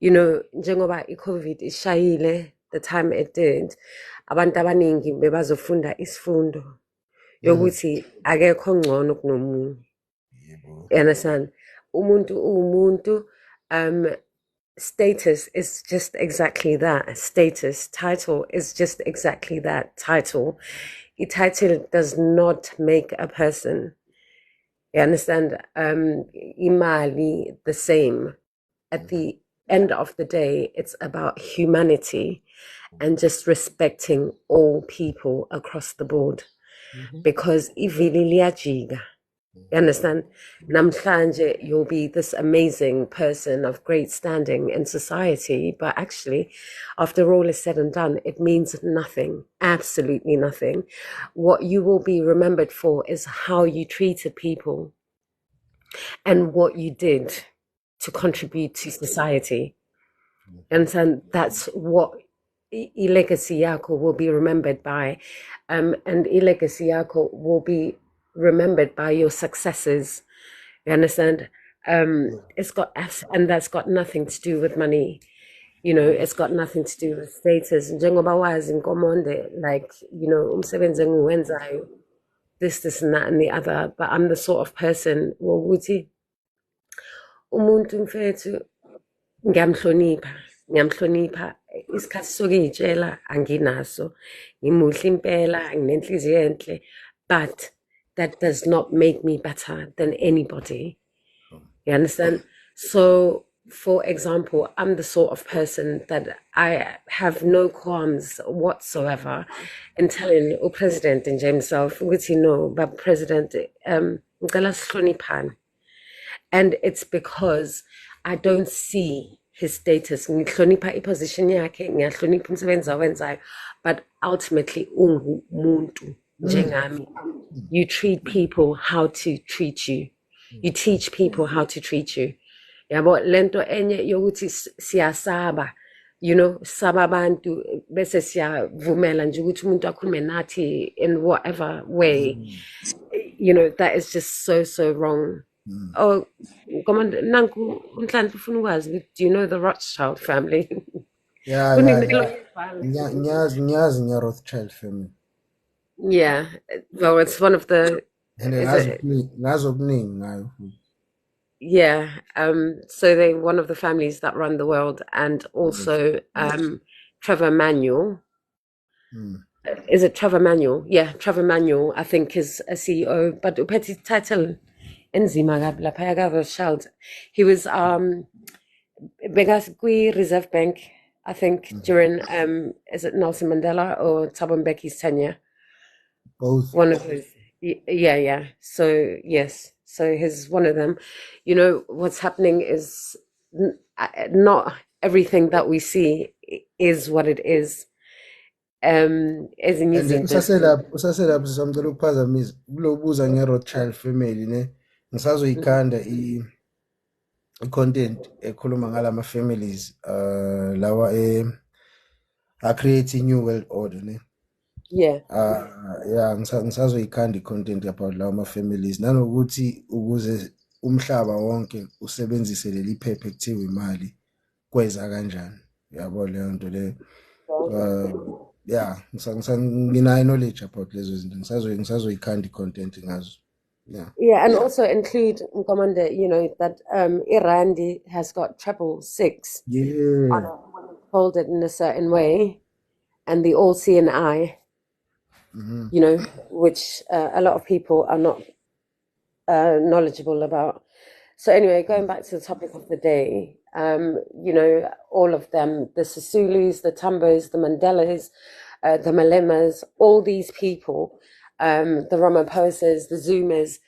Njengoba i-COVID ishayile the time it did, abantu abaningi bebazofunda isifundo yokuthi akekho ngcono kunomunye. Yebo. You understand? Umuntu uwumuntu, status is just exactly that. Status, title is just exactly that, title. A title does not make a person. You understand? Imali, the same. At the end of the day, it's about humanity and just respecting all people across the board. Because ivili liyajika. You understand? Namhlanje, you'll be this amazing person of great standing in society, but actually, after all is said and done, it means nothing, absolutely nothing. What you will be remembered for is how you treated people and what you did to contribute to society. You understand? That's what i-legacy yakho will be remembered by, and i-legacy yakho will be remembered by your successes. You understand? And that's got nothing to do with money. It's got nothing to do with status. Njengoba wazi Nkomonde, umsebenzi engiwenzayo, this, this, and that, and the other. But I'm the sort of person, wokuthi umuntu mfethu ngiyamhlonipha, ngiyamhlonipha. Isikhathi sokuyitshela anginaso. Ngimuhle impela, nginenhliziyo enhle, but that does not make me better than anybody. You understand? So, for example, I'm the sort of person that I have no qualms whatsoever in telling the president and himself, ukuthi no, but president, ngicela sihloniphane. And it's because I don't see his status. Ngihlonipha i-position yakhe, ngiyahlonipha umsebenzi awenzayo, but ultimately ungumuntu njengami. You treat people how to treat you. You teach people how to treat you. Yabo, lento enye yokuthi siyasaba, saba abantu bese siyavumela nje ukuthi umuntu akhulume nathi in whatever way. That is just so, so wrong. Oh, come on, nanku uNhlanhla ufuna ukwazi ukuthi, do you know the Rothschild family? Yeah, Kuningi yeah. lokubhala. Ngiyazi nge Rothschild family. Yeah, well, it's one of the, And is ngazi it? ngazi okuningi ngayo futhi. Yeah, so they one of the families that run the world, and also Trevor Manuel. Is it Trevor Manuel? Yeah, Trevor Manuel, I think, is a CEO. But uphethe title enzima kabi laphaya ka-Rothschild. He was bekakwi Reserve Bank, I think, during is it Nelson Mandela or Thabo Mbeki's tenure? Both. One of his, yeah, yeah. So yes, so he's one of them. What's happening is not everything that we see is what it is. Ezinye And izinto usaselapho sisamcela ukuphazamisa kulobuza nge-Rothschild family ne ngisazoyikhanda i-content ekhuluma ngalama families lawa a create new world order ne. Yeah. Yeah, ngisazoyikhanda i-content about lawa ma families nanokuthi ukuze umhlaba wonke usebenzise leli phepha ekuthiwa imali kweza kanjani, yabo leyo nto leyo. Yeah, nginayo knowledge about lezo zinto, ngisazoyikhanda i-content ngazo, yeah. Yeah, and also include Nkomonde, that Irandi has got 666 on it when it's folded in a certain way, and the all see and I, which a lot of people are not knowledgeable about. So anyway, going back to the topic of the day, all of them, the Sisulus, the Tambos, the Mandelas, the Malemas, all these people, the Ramaphosas, the Zumas,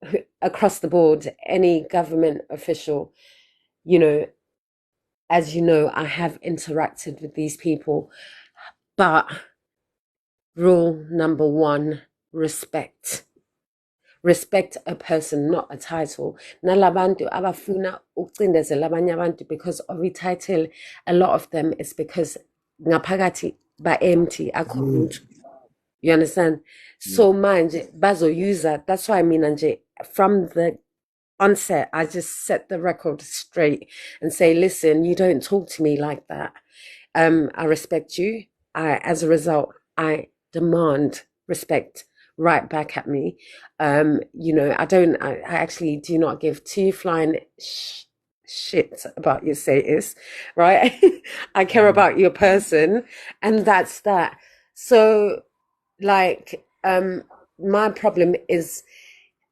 who, across the board, any government official, as you know, I have interacted with these people, but rule number one, respect. Respect a person, not a title. Nalabantu abafuna ukucindezela abanye abantu because of a title, a lot of them is because ngaphakathi ba empty, akho lutho. You understand? So manje bazo use that. That's why I mean nje from the onset, I just set the record straight and say, listen, you don't talk to me like that. I respect you. As a result, I demand respect right back at me. You know, I actually do not give two flying shit about your status, right? I care about your person, and that's that. So, like, my problem is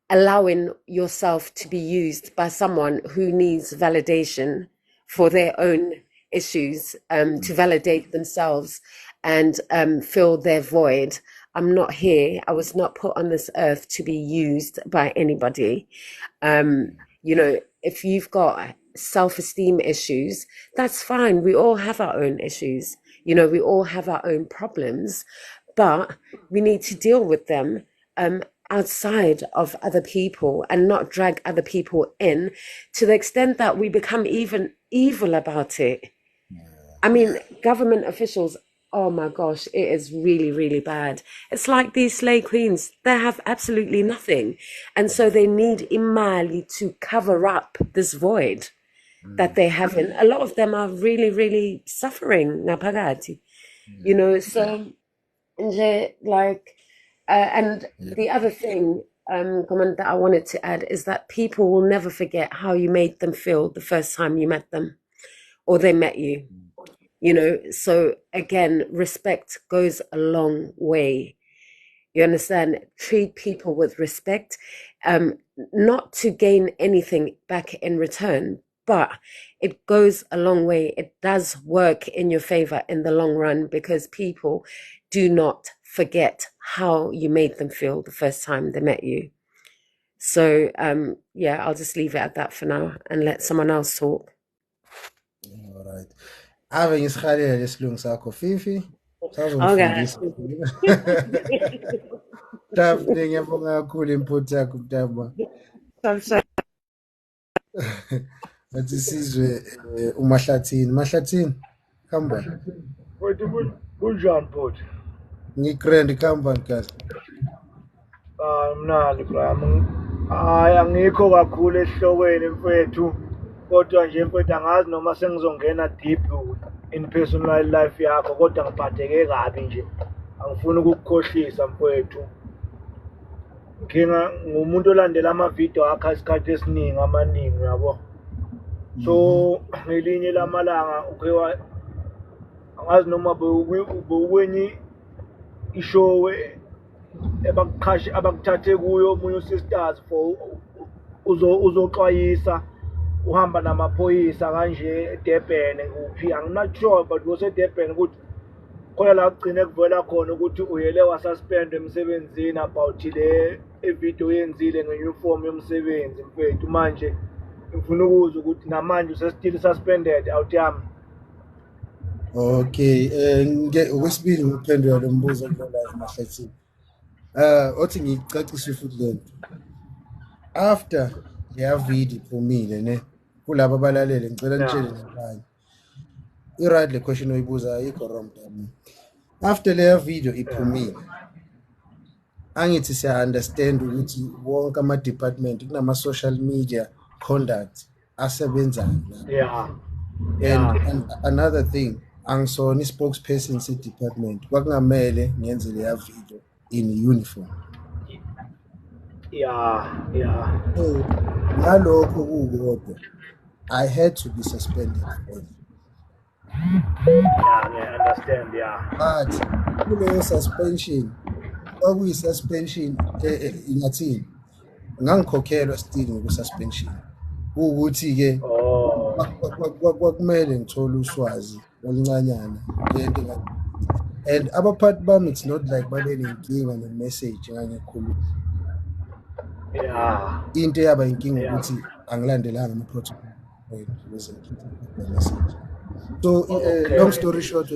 allowing yourself to be used by someone who needs validation for their own issues, to validate themselves and fill their void. I'm not here. I was not put on this earth to be used by anybody. You know, if you've got self-esteem issues, that's fine. We all have our own issues. You know, we all have our own problems, but we need to deal with them outside of other people and not drag other people in to the extent that we become even evil about it. I mean, government officials, oh my gosh, it is really, really bad. It's like these slay queens, they have absolutely nothing. And so they need imali to cover up this void that they have. And a lot of them are really, really suffering, ngaphakathi. You know, so like, and the other thing comment that I wanted to add is that people will never forget how you made them feel the first time you met them or they met you. You know, so again, respect goes a long way. You understand? Treat people with respect, not to gain anything back in return, but it goes a long way. It does work in your favor in the long run, because people do not forget how you made them feel the first time they met you. So, yeah, I'll just leave it at that for now and let someone else talk. All right. Ave ngisihalela lesilungu sakho Fifi. Okay. Daphne, ngiyabonga kakhulu input yakho mntama. Bathi sizwe uMahlathini. Mahlathini, khamba. Mfowethu kunjani bhuti? Ngigrand, khamba guys. Ah, mnandi bra. Hayi, angikho kakhulu esihlokweni mfowethu. Kodwa nje mfowethu angazi noma sengizongena deep in personal life yakho, kodwa ngiphatheke kabi nje. Angifuni ukukukhohlisa mfowethu. Nginga ngumuntu olandela amavidiyo akho isikhathi esiningi amaningi, uyabo. So ngelinye lamalanga uke angazi noma bewukwenye ishow abakuqhashe abakuthathe kuyo omunye sisters for uzoxwayisa uhamba namaphoyisa kanje eDurban kuphi, I'm not sure, but kuseDurban ukuthi khona la kugcine kuvela khona ukuthi uyele wasuspend emsebenzini about le video yenzile ngeuniform yomsebenzi mfethu. Manje ngifuna ukuzwa ukuthi namanje usestill suspended out yami. Okay, okwesibili ngiphendula lo mbuzo kulo live Mahlathini. Othi ngicacise futhi lento. After leya video iphumile ne, kulabo abalalele ngicela nitshele nabanye. I-right le question oyibuza ayikho wrong mntana. After leya video iphumile, angithi siya understand ukuthi wonke ama department kunama social media conduct asebenzayo la. Yeah. And another thing, angisona i-spokesperson se-department, kwakungamele ngenze leya video in uniform. Yeah, yeah. So ngalokho kukodwa, I had to be suspended for it. Yeah, I understand, yeah. But kuleyo suspension, kwakuyi-suspension ingathini? Ngangikhokhelwa still ngoku-suspension. Kuwukuthi-ke kwakumele ngithole uswazi oluncanyana lento. And abaphathi bami, it's not like babe nenkinga ne-message engangikhuluma. Yeah. Into eyaba inkinga ukuthi angilandelanga ama-protocol ukuze ngikhiphe message. So long story short,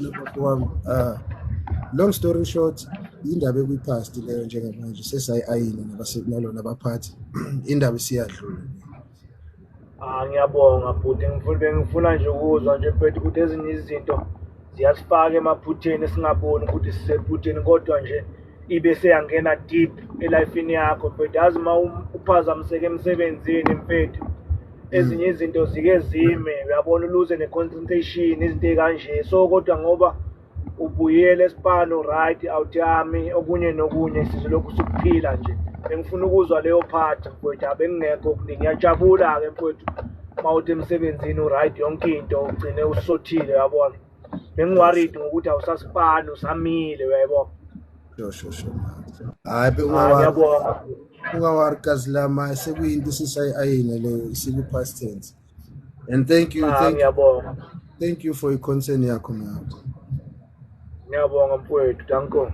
long story short, indaba ekwi-past leyo njengamanje sesayi-ayina nalona abaphathi, indaba isiyadlula. Ah, ngiyabonga bhuti, ngifuna nje ukuzwa nje mfethu ukuthi ezinye izinto ziyasifaka emaphutheni esingaboni ukuthi sisephutheni, kodwa nje Ibe seyangena deep elifini yakho mfethu. Yazi uma uphazamiseke emsebenzini mfethu, ezinye izinto zike zime, uyabona, uluze ne-concentration, izinto ey'kanje. So kodwa ngoba ubuyele esipano, right, awuthami okunye nokunye, sizolokhu sikuphila nje. Bengifuna ukuzwa leyo part mfowethu, abengingekho okuningi. Ngiyajabula-ke mfowethu uma uthi emsebenzini u-right, yonke into ugcine usothile, uyabona. Bengi-worried ngokuthi awusasipani, usamile, uyayibona. Sure. Hayi, Hayi, unga-worry. Ngiyabonga. Unga-worry Kazilama, sekuyinto esisayi-ayina leyo, isiku-past tense. And thank you, Ah, thank you, ngiyabonga. Thank you for i-concern yakho mngakho. Ngiyabonga mfowethu, danko.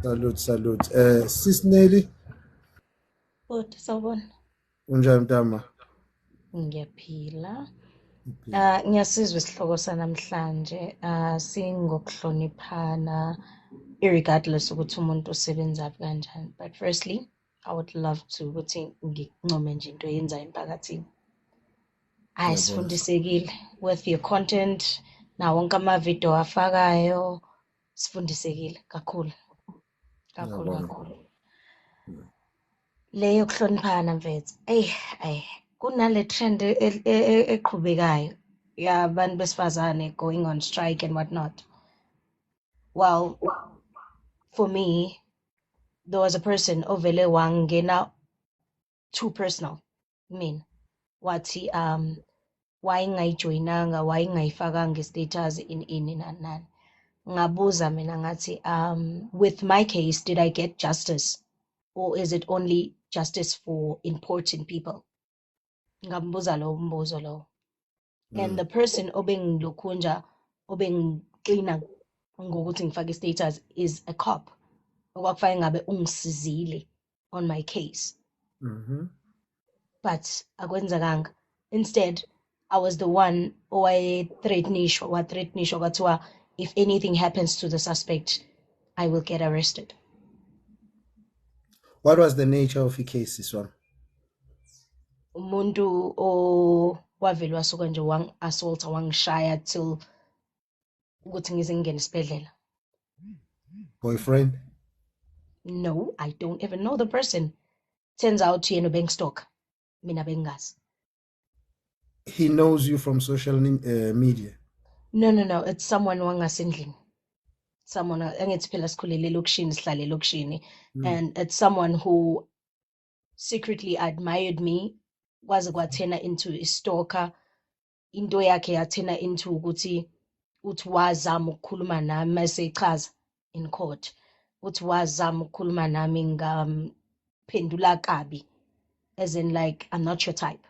Salute, salute. Sis Nelly, Bhuti, sawubona. Unjani mntama? Ngiyaphila. Ngiyaphila. Ngiyasizwa isihloko sanamhlanje. Singokuhloniphana irregardless ukuthi umuntu usebenza kanjani. But firstly, I would love to ukuthi ngikuncome nje into oyenzayo emphakathini. Hayi, Ngiyabonga. Sifundisekile with your content nawo wonke ama-video afakayo, sifundisekile kakhulu. Kakhulu Ngiyabonga. kakhulu. Le yokuhloniphana mfethu, eyi ayi kunale trend eqhubekayo yabantu besifazane going on strike and whatnot. Well, for me, there was a person ovele wangena too personal kumina, wathi why ngingayijoyinanga, why ngingayifakanga i-status, ini ini nani nani. Ngabuza mina ngathi, with my case, did I get justice or is it only justice for important people? Ngambuza lowo mbuzo lowo. And the person obengilokhunja, obengixina ngokuthi ngifake i-status is a cop okwakufanele ngabe ungisizile on my case, but akwenzekanga. Instead, I was the one owaye-threatenishwa, wa-threatenishwa kwathiwa if anything happens to the suspect, I will get arrested. What was the nature of the case, this one? Umuntu owavele wasuka nje wangi-assaulta, wangishaya till ukuthi ngize ngingene esibhedlela. Boyfriend? No, I don't even know the person. Turns out yena ubengi-stalka, mina bengingazi. He knows you from social media. No, it's someone wangasendlini. Someone, angithi phela sikhulele elokishini, sihlale elokishini, and it's someone who secretly admired me, kwaze kwathena into a stalker. Into yakhe yathena into ukuthi uthi wazama ukukhuluma nami mase echaza in court, uthi wazama ukukhuluma nami ngamphendula kabi, as in like, "I'm not your type,"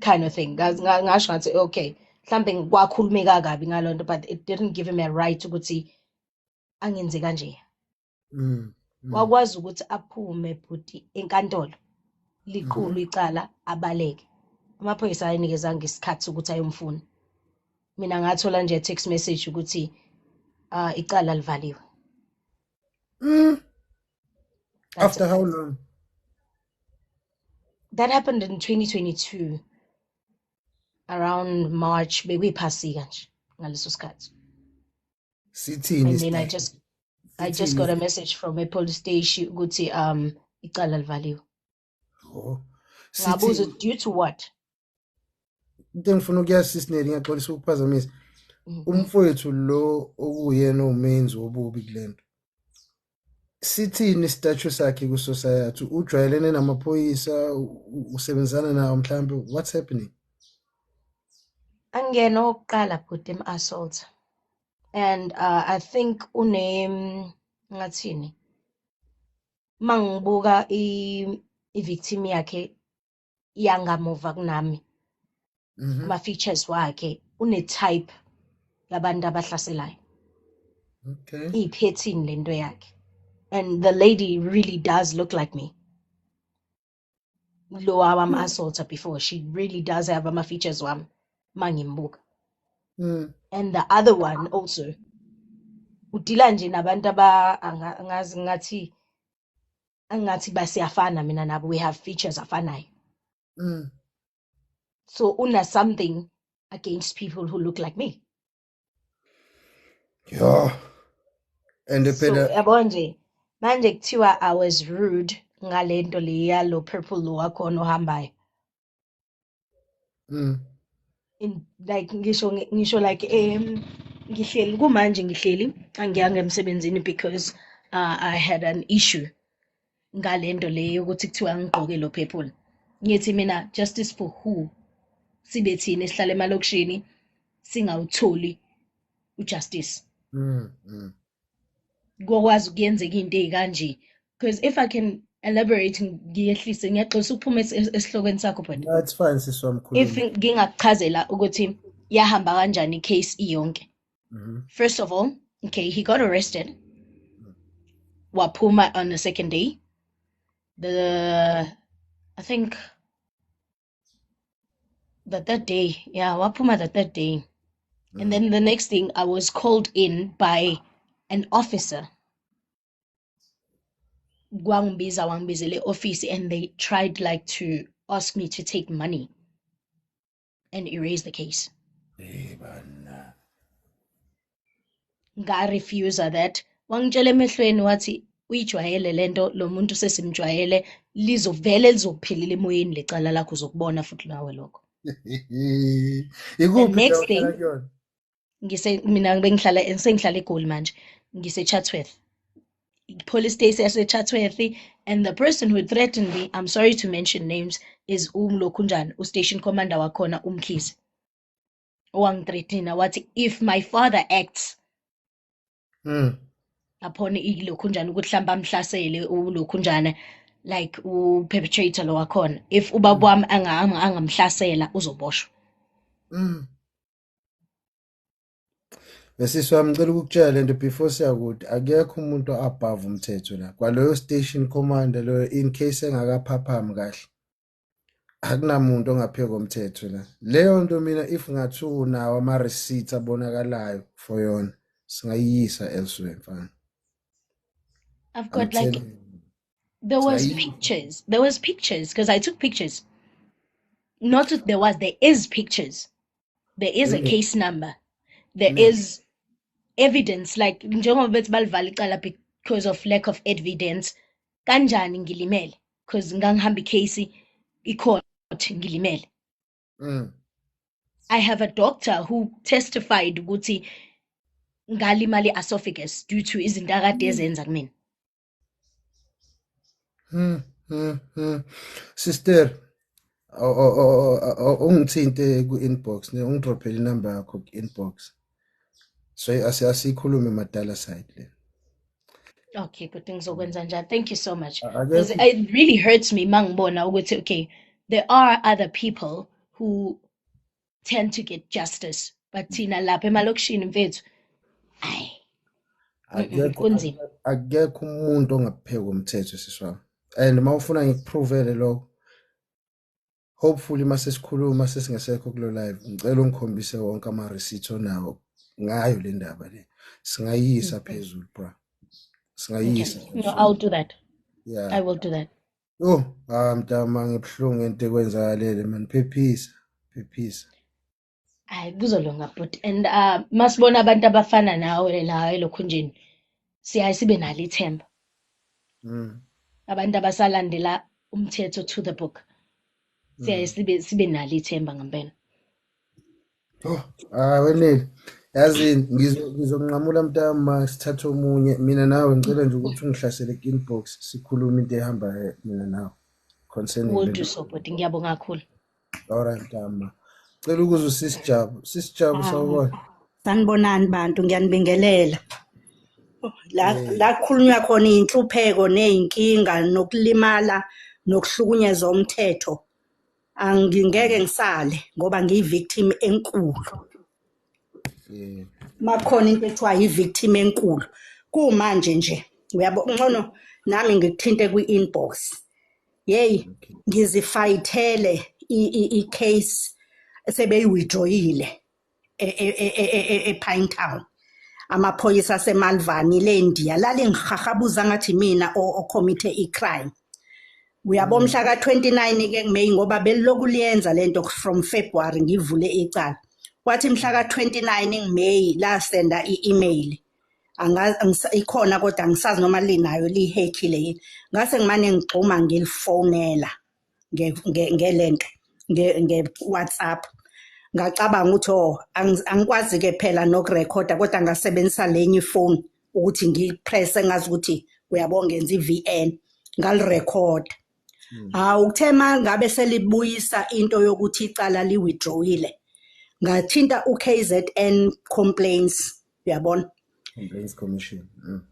kind of thing. Ngasho ngathi okay, mhlambe kwakhulumeka kabi ngalonto, but it didn't give him a right ukuthi angenze kanje. Wakwazi ukuthi aphume bhuti enkantolo, likhulu icala, abaleke. Amaphoyisa ayinikezanga isikhathi ukuthi ayomfuna. Mina ngathola nje text message ukuthi icala livaliwe. That's After it. how long? That happened in 2022 around March, bekuyiphasika nje ngaleso sikhathi. Sithini And then I isitatimende? just Sithini got a message from a police station ukuthi icala livaliwe. Oh. Ngabuza Sithi due to what? Into engifuna ukuyazi, Sis Nelly, ngiyaxolisa ukuphazamisa. Umfowethu lo okuyena umenzi wobubi kulento. Sithini i-status sakhe ku-society? Ujwayelene namaphoyisa, usebenzisana nawo mhlambe, what's happening? Angena okokuqala bhuti em-assault. And I think une ngathini? Mangibuka i-victim yakhe yangamuva kunami, ama features wakhe, une type yabantu abahlaselayo. Iyiphethini lento yakhe. And the lady really does look like me. Lo wam-assaulta before, she really does have ama features wami mangimbuka. And the other one also udila nje nabantu aba angazi ngathi angathi basiyafana mina nabo, we have features afanayo. So una something against people who look like me. Yeah. And So phela yabo nje manje kuthiwa I was rude ngalento le yalo purple lo wakhona ohambayo. In like ngisho like ngihleli kumanje, ngihleli angiyanga emsebenzini because I had an issue ngalento le yokuthi kuthiwa ngigqoke lo purple. Ngithi mina, justice for who? Sibe thina esihlala emalokishini singawutholi ujustice. Kokwazi ukuyenzeka into ey'kanje, because if I can elaborate, ngiyehlise, ngiyaxolisa ukuphuma esihlokweni sakho, but No, it's fine, sisi wami, if khuluma. Ngingakuchazela ukuthi yahamba kanjani icase iyonke. First of all, okay, he got arrested, waphuma on the second day, the I think the third day. Yeah, waphuma the third day. And then the next thing, I was called in by an officer. Wangibiza, wangibizela e-office, and they tried like to ask me to take money and erase the case. Eh bana. Nga-refuse that. Wangitshela emehlweni wathi uyijwayele lento, lo muntu sesimjwayele, lizovele lizokuphilela emoyeni lecala lakho, uzokubona futhi nawe lokho. The Ikuphi next la thing ohlala kuyona? Ngise mina bengihlala, sengihlala eGoli manje, ngise Chatsworth, police station yase Chatsworth, and the person who threatened me, I'm sorry to mention names, is umlokhunjani, ustation commander wakhona, uMkhize, owangithreatina wathi if my father acts upon ilokhunjana ukuthi mhlawumbe amhlasele ulokhunjana, like u-perpetrator lo wakhona, if ubaba wami angamhlasela uzoboshwa. Besisi wami, ngicela ukukutshela lento before siyakude. Akekho umuntu above umthetho la. Kwaloyo station commander loyo, in case engakaphaphami kahle. Akunamuntu ongaphezu komthetho la. Leyo nto mina, if ngathiwa unawo ama receipts abonakalayo for yona, singayiyisa elsewhere, mfana. I've I'm got like telling you. There was Singayiyisa. pictures, there was pictures because I took pictures. Not that there was, there is pictures, there is a case number, there is evidence, like njengoba bethi balivala icala because of lack of evidence. Kanjani ngilimele? Because ngangihamba icase icourt ngilimele. I have a doctor who testified ukuthi ngalimala i-esophagus due to izinto akade ezenza kumina. Sister, ungithinte ku-inbox ne, ungidrophele inamba yakho ku-inbox. So asikhulume madala side le. Okay, but ngizokwenza njalo. Thank you so much. Because Akekho it really hurts me mangibona ukuthi okay, there are other people who tend to get justice, but thina lapha emalokishini, mfethu, ayi, akekho kunzima. Akekho umuntu ongaphezu komthetho, sisi wami. And mawufuna ngikuprovele lokho, hopefully mase sikhuluma sesingesekho kulo live, ngicela ungikhombise wonke ama receipts onawo ngayo le ndaba le. Singayisa phezulu, bra. Okay. Singayisa No, phezulu. I'll do that. Yeah. I will do that. Oh, ah mntama, ngibuhlungu into ekwenzakalele man. Phephisa. Phephisa. Hayi, kuzolunga, but and masibona abantu abafana nawe la elokhunjeni, siyaye sibe nalo ithemba. Abantu abasalandela umthetho to the book. Siyaye sibe nalo ithemba ngempela. Oh, ah weneli. Yazi ngizonqamula mntama, sithathe omunye mina nawe. Ngicela nje ukuthi ungihlasele ku-inbox, sikhulume into ehambayo mina nawe concerning Will le do nto. so, but ngiyabonga kakhulu. Alright mntama. Cela ukuze usisijabu. Sisijabu, sawubona. Sanibonani bantu, ngiyanibingelela. La la kukhulunywa khona inhlupheko nezinkinga nokulimala nokuhlukunyezwa umthetho. Angingeke ngisale ngoba ngiyi-victim enkulu. Makhona into ekuthiwa i-victim enkulu. Kumanje nje uyabo ngcono nami ngikuthinte kwi-inbox. Hey, ngizifayithele i-case sebeyi-withdrawile ePinetown. Amaphoyisa aseMalvani, le Ndiya lalingihahabuza ngathi mina ocommit i-crime. Uyabo, mhla ka-29 ke May, ngoba beliloku liyenza lento from February ngivule icala. Kwathi mhla ka-29 May la senda i-email. Angazi ikhona kodwa angisazi noma linayo lihekhile yini. Ngase ngimane ngigxuma ngilifonela ngelento nge-WhatsApp. Ngacabanga ukuthi oh angikwazi ke phela nokurekhoda kodwa ngasebenzisa lenye ifoni ukuthi ngipress engazi ukuthi uyabonga ngenza i-VN ngalirekhoda. Hawu, kuthe mangabe selibuyisa into yokuthi icala li-withdrawile, ngathinta u-KZN complaints, uyabona? Complaints Commission.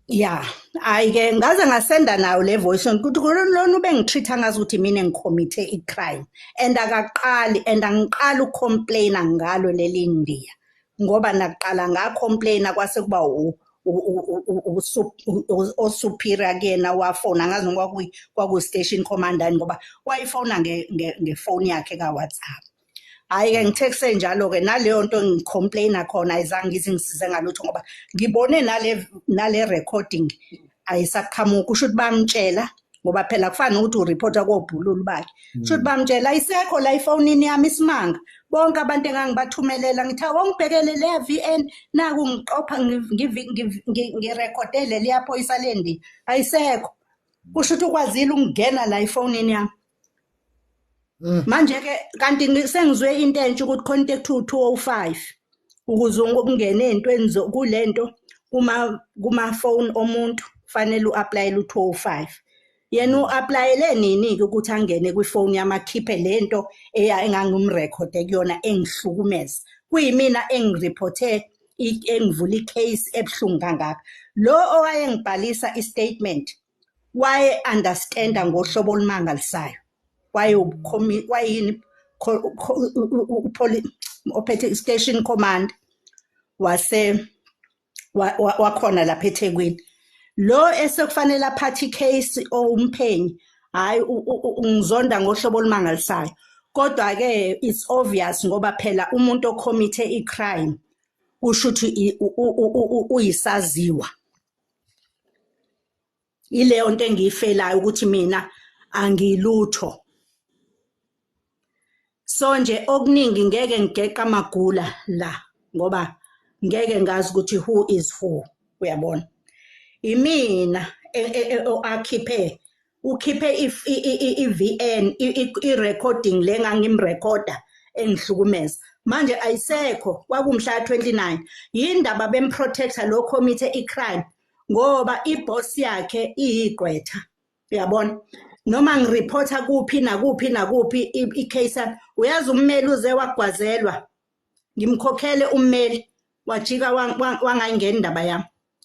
Yeah, hayi ke ngaze ngasenda nayo le voice note ukuthi lona ubengitreat ngazi ukuthi mina ngicommit i-crime and akaqali and angiqali ukucomplaina ngalo leli Ndiya, ngoba nakuqala ngacomplaina kwase kuba o-superior kuyena wafona, angazi noma kwaku-station commander ngoba wayifona ngefoni yakhe ka-WhatsApp. Hhayi-ke ngithe kusenjalo-ke naleyo nto ngicomplaina khona ayizange ize ingisize ngalutho ngoba ngibone nale recording ayisaqhamuki. Kusho ukuthi bamtshela ngoba phela kufana nokuthi ureporta kobhululu bakhe. Kusho ukuthi bamtshela ayisekho la efonini yami isimanga. Bonke abantu engangibathumelela ngithi awongibhekele leya VN naku ngiqopha ngirekhodele leya phoyisa lendi ayisekho. Kusho ukuthi ukwazile ukungena la efonini yami. Manje ke kanti sengizwe into entsha ukuthi khona into ekuthiwa 205 ukuze ungene ey'ntweni kulento kuma phone omuntu fanele u-applyele u-205. Yena u-applyele nini-ke ukuthi angene kwifoni yami akhiphe lento engangimrekhode kuyona engihlukumeza. Kuyimina engireporte engivula i-case ebuhlungu kangaka. Lo owayengibhalisa i-statement waye understanda ngohlobo olumangalisayo. Waye wayini ophethe station command wase wakhona lapha eThekwini. Lo esekufanele aphathe icase owumphenyi, hayi ungizonda ngohlobo olumangalisayo. Kodwa ke it's obvious ngoba phela umuntu ocommit i-crime kusho ukuthi uyisaziwa. Ileyo nto engiyifelayo ukuthi mina angilutho. So nje okuningi ngeke ngigeqa amagula la ngoba ngeke ngazi ukuthi who is who, uyabona. Imina akhiphe ukhiphe i-VN i-recording le engangimrekhoda engihlukumeza. Manje ayisekho, kwakumhla 29. Yindaba bemprotector lo commit i-crime ngoba iboss yakhe iyigqwetha, uyabona. Noma ngireporta kuphi nakuphi nakuphi i-case, uyazi ummeli uze wagwazelwa, ngimkhokhele ummeli wajika wangayingena indaba yami.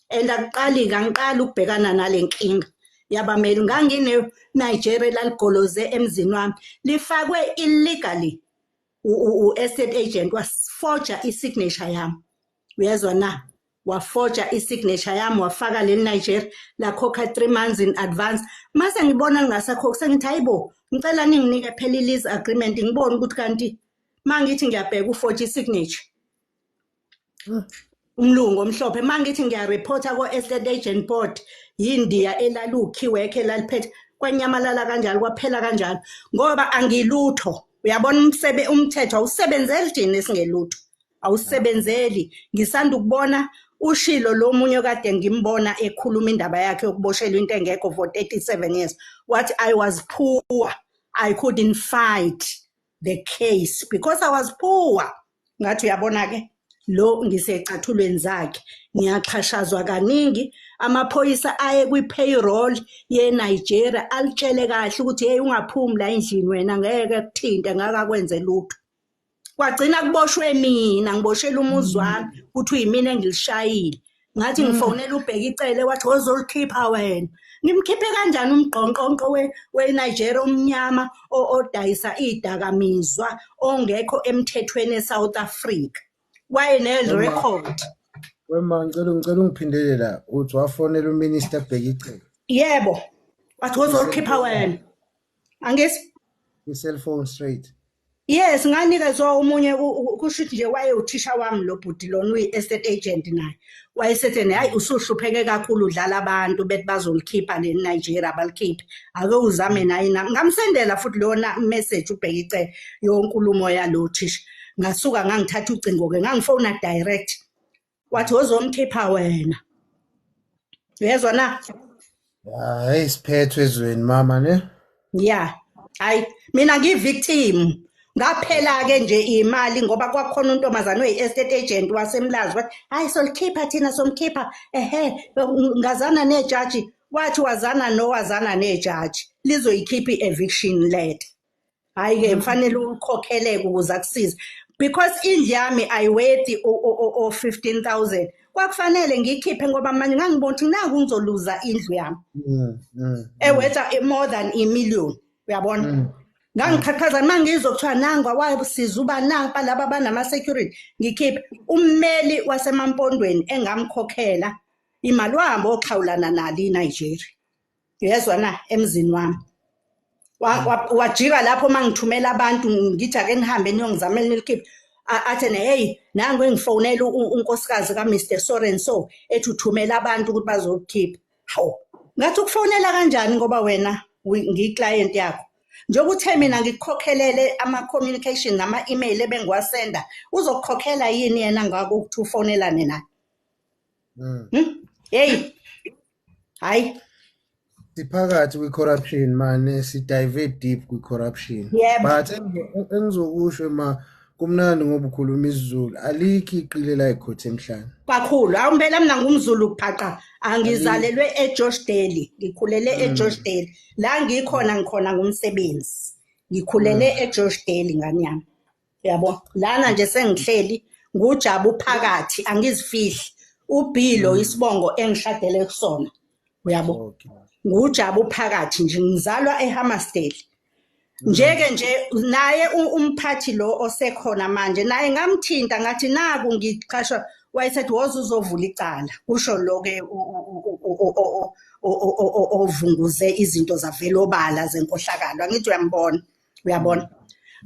And akuqali-ke, angiqali ukubhekana nale nkinga yabameli. Ngangine Nigeria laligoloze emzini wami lifakwe illegally, u-estate agent waforja i-signature yami, uyezwa na? Waforja i-signature yami wafaka le Nigeria lakhokha 3 months in advance. Mase ngibona lingasakhokhi sengithi hayibo, ngicela ninginike phela i-lease agreement ngibone ukuthi kanti mangithi ngiyabheka uforge i-signature umlungu omhlophe. Mangithi ngiyareporta ko-estate agent board, yindiya elalu-key worker elaliphethe, kwanyamalala kanjalo, kwaphela kanjalo ngoba angilutho. Uyabona umthetho awusebenzeli thina esingelutho, awusebenzeli. Ngisanda ukubona ushilo lo munye kade ngimbona ekhuluma indaba yakhe yokuboshelwa into engekho for 37 years, wathi I was poor, I couldn't fight the case because I was poor. Ngathi uyabona ke lo ngisecathulweni zakhe, ngiyaxhashazwa kaningi. Amaphoyisa aye kwi-payroll ye-Nigeria alitshele kahle ukuthi hey, ungaphumi la endlini wena, ngeke kuthinte, ngeke akwenze lutho. Kwagcina kuboshwe mina, ngiboshela umuzi wami ukuthi uyimina engilishayile. Ngathi ngifonela uBheka icele wathi wozolikhipha wena. Ngimkhiphe kanjani umgqonqonqo we-Nigeria omnyama odayisa idakamizwa ongekho emthethweni eSouth Africa? Waye ne-record. Wema, ngicela ungiphindele la, uthi wafonela uminister Bheki Cele? Yebo, wathi wozolikhipha wena. Angisi? I-cellphone straight. Yes, nganikezwa omunye kusho ukuthi nje waye uthisha wami lo bhuti lona uyi-estate agent naye. Wayesethe hayi, usuhlupheke kakhulu, udlala abantu bethi bazolikhipha le Nigeria, abalikhiphe. Ake uzame naye nami. Ngamsendela futhi lona message uBheki Cele yonkulumo yalo thisha. Ngasuka ngangithatha ucingo ke ngangifona direct. Wathi wozomkhipha wena. Uyezwa na? Hayi, siphethwe ezweni mama ne. Yeah. Hayi, mina ngiyi-victim. Ngaphela-ke nje imali ngoba kwakhona untombazane oyi-estate agent waseMlazi, wathi hayi, solikhipha thina, somkhipha, ehe, ngazana nejaji, wathi wazana nowazana nejaji, lizoyikhipha i-eviction letter. Hhayi-ke, kufanele ukhokheleke ukuze akusize, because indlu yami ayiwethi o-15,000, kwakufanele ngiyikhiphe ngoba manje ngangibona ukuthi naku ngizoluza indlu yami ewetha more than a million, uyabona. Ngangiqhaqhaza uma ngizwa kuthiwa nangwa wasiza uba nampa laba banama-security, ngikhiphe ummeli wasemampondweni engamkhokhela imali, wahamba oxhawulana nalo iNigeria, uyezwa na, emzini wami. Wajika lapho uma ngithumela abantu, ngithi ake nihambe niyongizamela nilikhiphe, athi ne, hey, nangu engifonela unkosikazi ka-Mr so and so, ethi uthumela abantu ukuthi bazokukhipha. Hawu, ngathi ukufonela kanjani ngoba wena ngiyi-client yakho, njengoba uthe mina ngikukhokhelele ama-communication nama-email ebengiwasenda, uzokukhokhela yini yena ngako ukuthi ufonelane naye? Hey, hayi. Siphakathi kwi-corruption mane, si-dive deep kwi-corruption. Yebo. But engizokusho ma, kumnandi ngoba ukhuluma isiZulu, alikho iqile la ikhotha emhlane. Kakhulu. Awu, impela mina ngumZulu phaqa, angizalelwe eGeorge Daly, ngikhulele eGeorge Daly. La ngikhona, ngikhona ngumsebenzi, ngikhulele eGeorge Daly, ngani yami, yabo. Lana nje sengihleli ngujabu phakathi, angizifihli, uBhilo isibongo engishadele kusona, uyabo. Ngujabu phakathi nje, ngizalwa eHammersdale. Njeke nje naye umphathi lo osekhona manje, naye ngamthinta, ngathi naku ngiqashwa, wayesethi woza uzovula icala, kusho lo ke ovunguze izinto zavela obala zenkohlakalo, angithi uyambona, uyabona.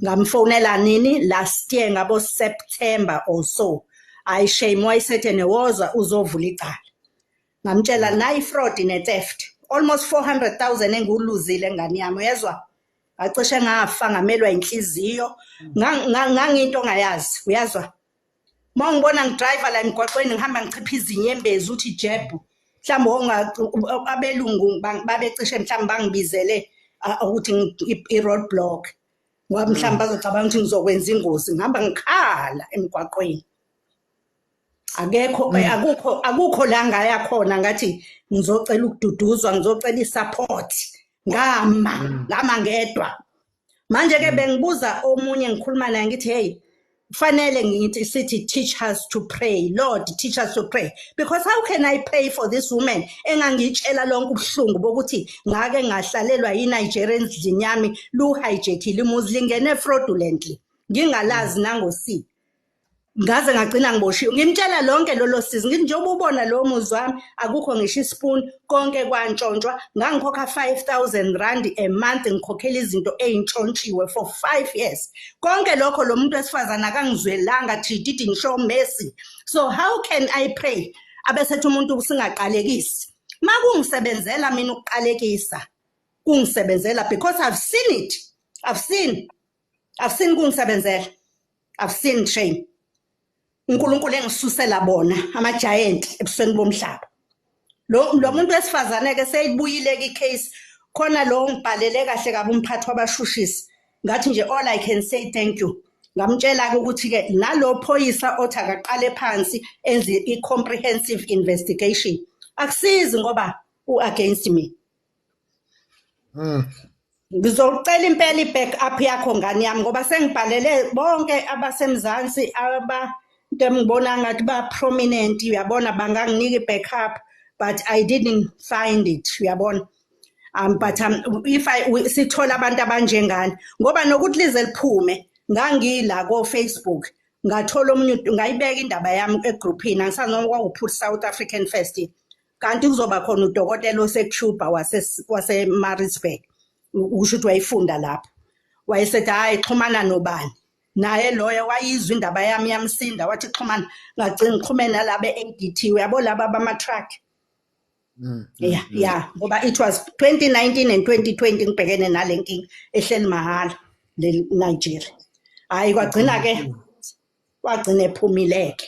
Ngamfonela nini last year ngabo September or so, ayi shame, wayesethe newoza uzovula icala. Ngamtshela nayi fraud ne theft, almost 400,000 enguluzile, ngani yami, uyezwa. Ngacishe ngafa, ngamelwa inhliziyo, nganginto ongayazi, uyazwa. Uma ngibona ngi-drive la emgwaqweni, ngihamba ngichipha izinyembezi, uthi jeb mhlawumbe abelungu babecishe mhlawumbe bangibizele ukuthi i-road block, ngoba mhlawumbe bazocabanga ukuthi ngizokwenza ingozi, ngihamba ngikhala emgwaqweni. Akekho, akukho la ngaya khona ngathi ngizocela ukududuzwa, ngizocela i-support. Ngama ngama ngedwa. Manje ke bengibuza omunye ngikhuluma naye, ngithi hey, kufanele ngithi sithi teach us to pray, Lord, teach us to pray, because how can I pray for this woman engangitshela lonke ubuhlungu bokuthi ngake ngahlalelwa yiNigeria endlini yami, lu-hijackile umuzi, lingene fraudulently, ngingalazi nango-C, ngaze ngagcina ngiboshiwe. Ngimtshela lonke lolo sizi, ngithi njengoba ubona lo muzi wami, akukho ngisho i-spoon, konke kwantshontshwa. Ngangikhokha R5000 a month, ngikhokhela izinto ey'ntshontshiwe for 5 years. Konke lokho lo muntu wesifazane akangizwelanga, she didn't show mercy, so how can I pray? Abesethi umuntu singaqalekisi. Ma kungisebenzela mina ukuqalekisa, kungisebenzela because I've seen it, I've seen kungisebenzela, I've seen shame, uNkulunkulu engisusela bona ama-giant ebusweni bomhlaba. Lo muntu wesifazane ke seyibuyile ke case khona lo ngibhalele kahle kabi umphathi wabashushisi, ngathi nje all I can say, thank you. Ngamtshela ke ukuthi ke nalo phoyisa othi akaqale phansi enze i-comprehensive investigation, akusizi ngoba u-against me. Ngizocela impela i-back up yakho, ngani yami, ngoba sengibhalele bonke abasemzansi aba into engibona ngathi ba prominent, uyabona, banganginika i-backup, but I didn't find it, uyabona. But if I sithola abantu abanjengani, ngoba nokuthi lize liphume, ngangila ko Facebook, ngathola omunye ngayibeka indaba yami egroupini, angisazi noma kwakuphut South African First, kanti kuzoba khona udokotela oseCuba wase Maritzburg, usho ukuthi wayefunda lapho, wayesethi hayi, xhumana nobani, naye loyo wayizwa indaba yami, yamsinda, wathi xhumana. Ngagcina ngixhume nalaba e-ADT, uyabo, laba bama-truck. Yeah, ngoba it was 2019 and 2020 ngibhekene nale nkinga ehleli mahhala le Nigeria. Hayi, kwagcina ke wagcina ephumileke.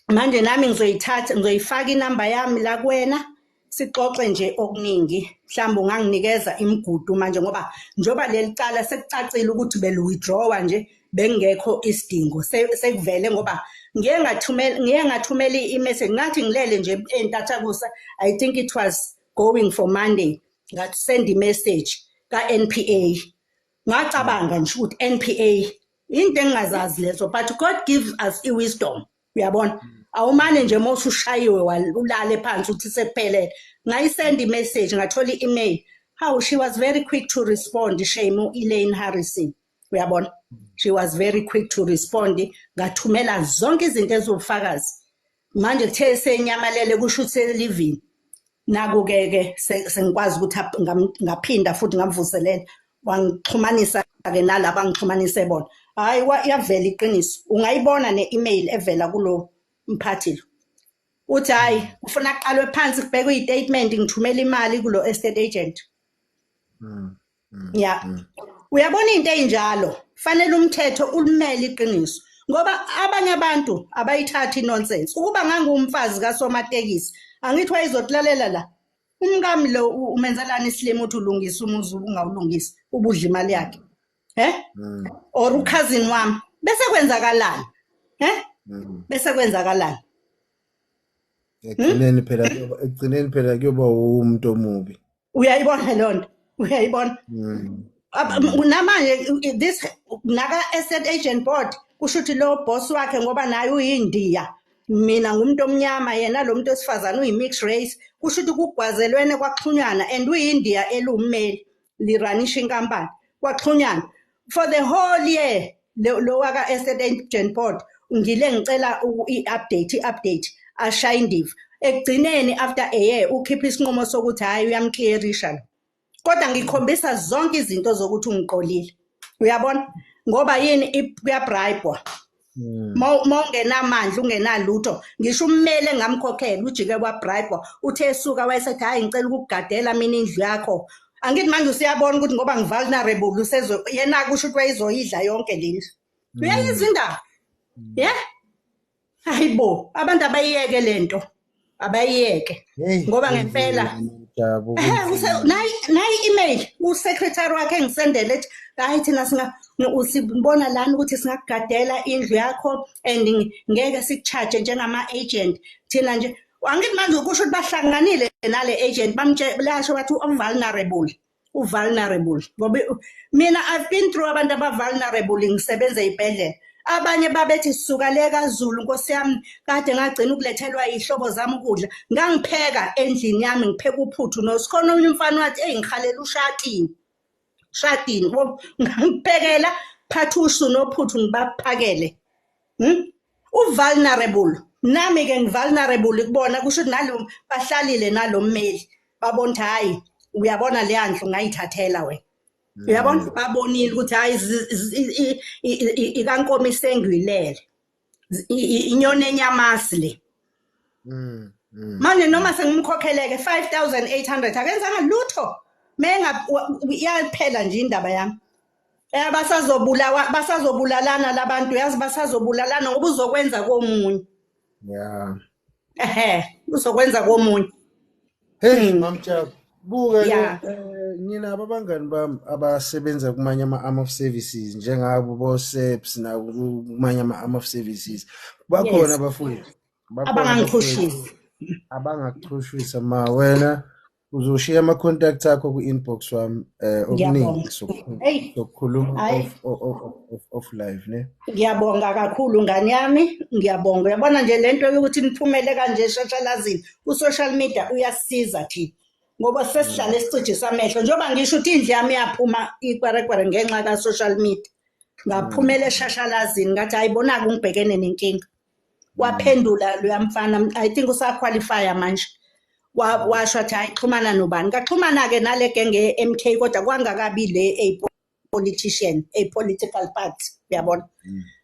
Manje nami ngizoyithatha, ngizoyifaka inamba yami la kuwena, sixoxe nje okuningi. Mhlawumbe unganginikeza imigudu manje, ngoba njengoba leli cala sekucacile ukuthi beli-withdrawa nje, bengekho isidingo, sekuvele, ngoba ngiye ngathumela i-message, ngathi ngilele nje entathakusa, I think it was going for Monday, ngathi send i-message ka-NPA. Ngacabanga nje ukuthi NPA into engingazazi lezo, but God gives us i-wisdom, uyabona? Awumane nje mawusushayiwe ulale phansi uthi sekuphelele. Ngayisenda i-message, ngathola i-email. How she was very quick to respond, shame, u-Elaine Harrison, uyabona? She was very quick to respond. Ngathumela zonke izinto eziwubufakazi. Manje kuthe senyamalele, kusho ukuthi selivini, naku-ke ke sengikwazi ukuthi ngaphinda futhi ngamvuselela, wangixhumanisa-ke nalaba angixhumanise bona. Hhayi, yavela iqiniso. Ungayibona ne-email evela kulo mphathi lo, uthi hhayi, kufuna kuqalwe phansi, kubhekwe i-statement, ngithumela imali kulo estate agent. Ya, uyabona into ey'njalo, fanele umthetho ulimele iqiniso, ngoba abanye abantu abayithathi i-nonsense. Ukuba ngangumfazi kasomatekisi, angithi wayezotulalela la umkami lo, umenzelani isilima, uthi ulungisa umuzi, ungawulungisi, ubudla imali yakhe, eh? Or u-cousin wami, bese kwenzakalani, eh? Bese kwenzakalani? Ekugcineni phela kuyoba umuntu omubi. Uyayibona leyo nto, uyayibona? Namanje this naka estate agent board, kusho ukuthi lo boss wakhe, ngoba naye uyindiya, mina ngumuntu omnyama, yena lo muntu wesifazane uyi-mixed race, kusho ukuthi kugwazelwene, kwaxhunywana, and uyindiya elummeli liranisha inkampani, kwaxhunywana for the whole year. Lo waka estate agent board, ngile ngicela i-update, ashaya indiva. Ekugcineni, after a year, ukhipha isinqumo sokuthi hhayi, uyamclearisha lo, kodwa ngikhombisa zonke izinto zokuthi ungiqolile, uyabona? Ngoba yini? Kuyabribwa. Ma ungenamandla, ungenalutho, ngisho ummeli engamkhokhela ujike wabribwa. Uthe esuka wayesethi, "Hhayi, ngicela ukukugadela mina indlu yakho." Angithi manje usuyabona ukuthi ngoba ngi-vulnerable, usezo yena, kusho ukuthi wayezoyidla yonke le ndlu. Uyayizwa indaba ye? Hayi bo, abantu abayiyeke lento, abayiyeke. Hey, ngoba ngempela kunzima, Jabu, Ehhe, kunzima. Nayi i-email usecretary wakhe engisendele, ethi hayi, thina singa usibona lana ukuthi singakugadela indlu yakho and ngeke sikucharge njengama-agent thina nje. Angithi manje kusho ukuthi bahlanganile nale agent, bamtshe lasho bathi u-vulnerable, u-vulnerable, ngoba mina I've been through abantu aba-vulnerable, ngisebenza ey'bhedlela. Abanye babethi sisuka le kaZulu, nkosi yami, kade ngagcina ukulethelwa iy'hlobo zami ukudla, ngangipheka endlini yami, ngipheka uphuthu nosikhona. Omunye umfana wathi, "Eyi, ngihalela ushatini, shatini." Ngangiphekela phatha usu nophuthu, ngibaphakele. U-vulnerable, nami-ke ngi-vulnerable kubona, kusho ukuthi nalo bahlalile nalo mmeli, babona ukuthi hhayi, uyabona leya ndlu ngayithathela wena, uyabona? Babonile ukuthi hhayi, ikankomo isengwilele, inyoni enyamasi le. Manje noma sengimkhokheleke 5800, akenzanga lutho, menga yaphela nje indaba yami. Basazobulawa, basazobulalana labantu, yazi, basazobulalana ngoba uzokwenza komunye. Ehe, uzokwenza komunye. Hey, Mamjabu, buka ke, nginabo abangani bami abasebenza kumanye ama-arm of services, njengabo bo-SAPS nakumanye ama-arm of services. Bakhona abafowethu. Bakhona abafowethu Abangangichushisi. Abangakuchushisa ma wena uzoshiya ama-contact akho ku-inbox wami, okuningi Ngiyabonga. Hey, sokukhuluma hayi. off live, ne? Ngiyabonga kakhulu, ngane yami, ngiyabonga. Uyabona nje lento yokuthi niphumele kanje eshashalazini ku-social media uyasisiza thina, ngoba sesihlale sicijisa amehlo. Njengoba ngisho ukuthi indlu yami yaphuma ikwerekwere ngenxa ka-social media, ngaphumela eshashalazini, ngathi hayi, bona-ke, ngibhekene nenkinga. Waphendula loya mfana, I think usaqualifya manje. Washo athi hayi, xhumana nobani. Ngaxhumana-ke nale genge ye-MK, kodwa kwangakabi le a politician, a political party, uyabona?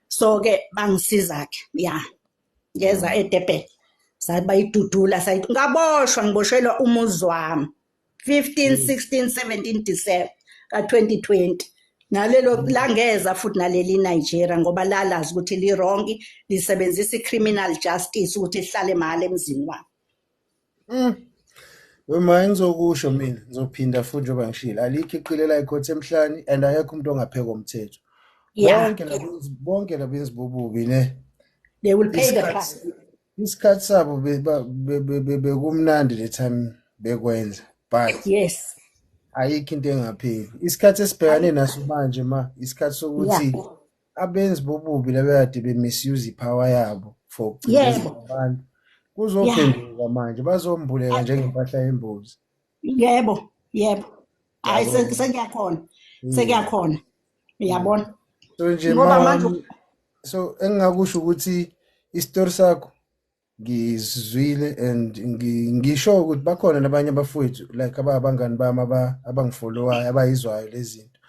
So-ke bangisiza-ke, ya, ngeza eDurban, sabayidudula, sayi ngaboshwa, ngiboshelwa umuzi wami 15, 16, 17 December ka-2020. Nalelo langeza futhi naleli Nigeria ngoba lalazi ukuthi li wrong, lisebenzisa i-criminal justice ukuthi lihlale mahhala emzini wami. Wema ngizokusho mina, ngizophinda futhi njengoba ngishilo, alikho iqile la ecourt emhlani and akekho umuntu ongaphekwa umthetho. Bonke labenzi bobubi ne. They will pay the price. Isikhathi sabo bekumnandi le time bekwenza, but yes, ayikho into engapheli. Isikhathi esibhekane naso manje ma isikhathi sokuthi abenzi bobubi labekade be-misuse ipower yabo for ukucindezela abantu kuzophenduka manje, bazombuleka njengempahla yembuzi. Yebo, yebo. Hayi, sekuyakhona. Sekuyakhona. Uyabona? So nje manje, so engingakusho ukuthi isitori sakho ngizwile and ngisho ukuthi bakhona nabanye abafowethu like abangani bami abangifollowayo abayizwayo lezi zinto.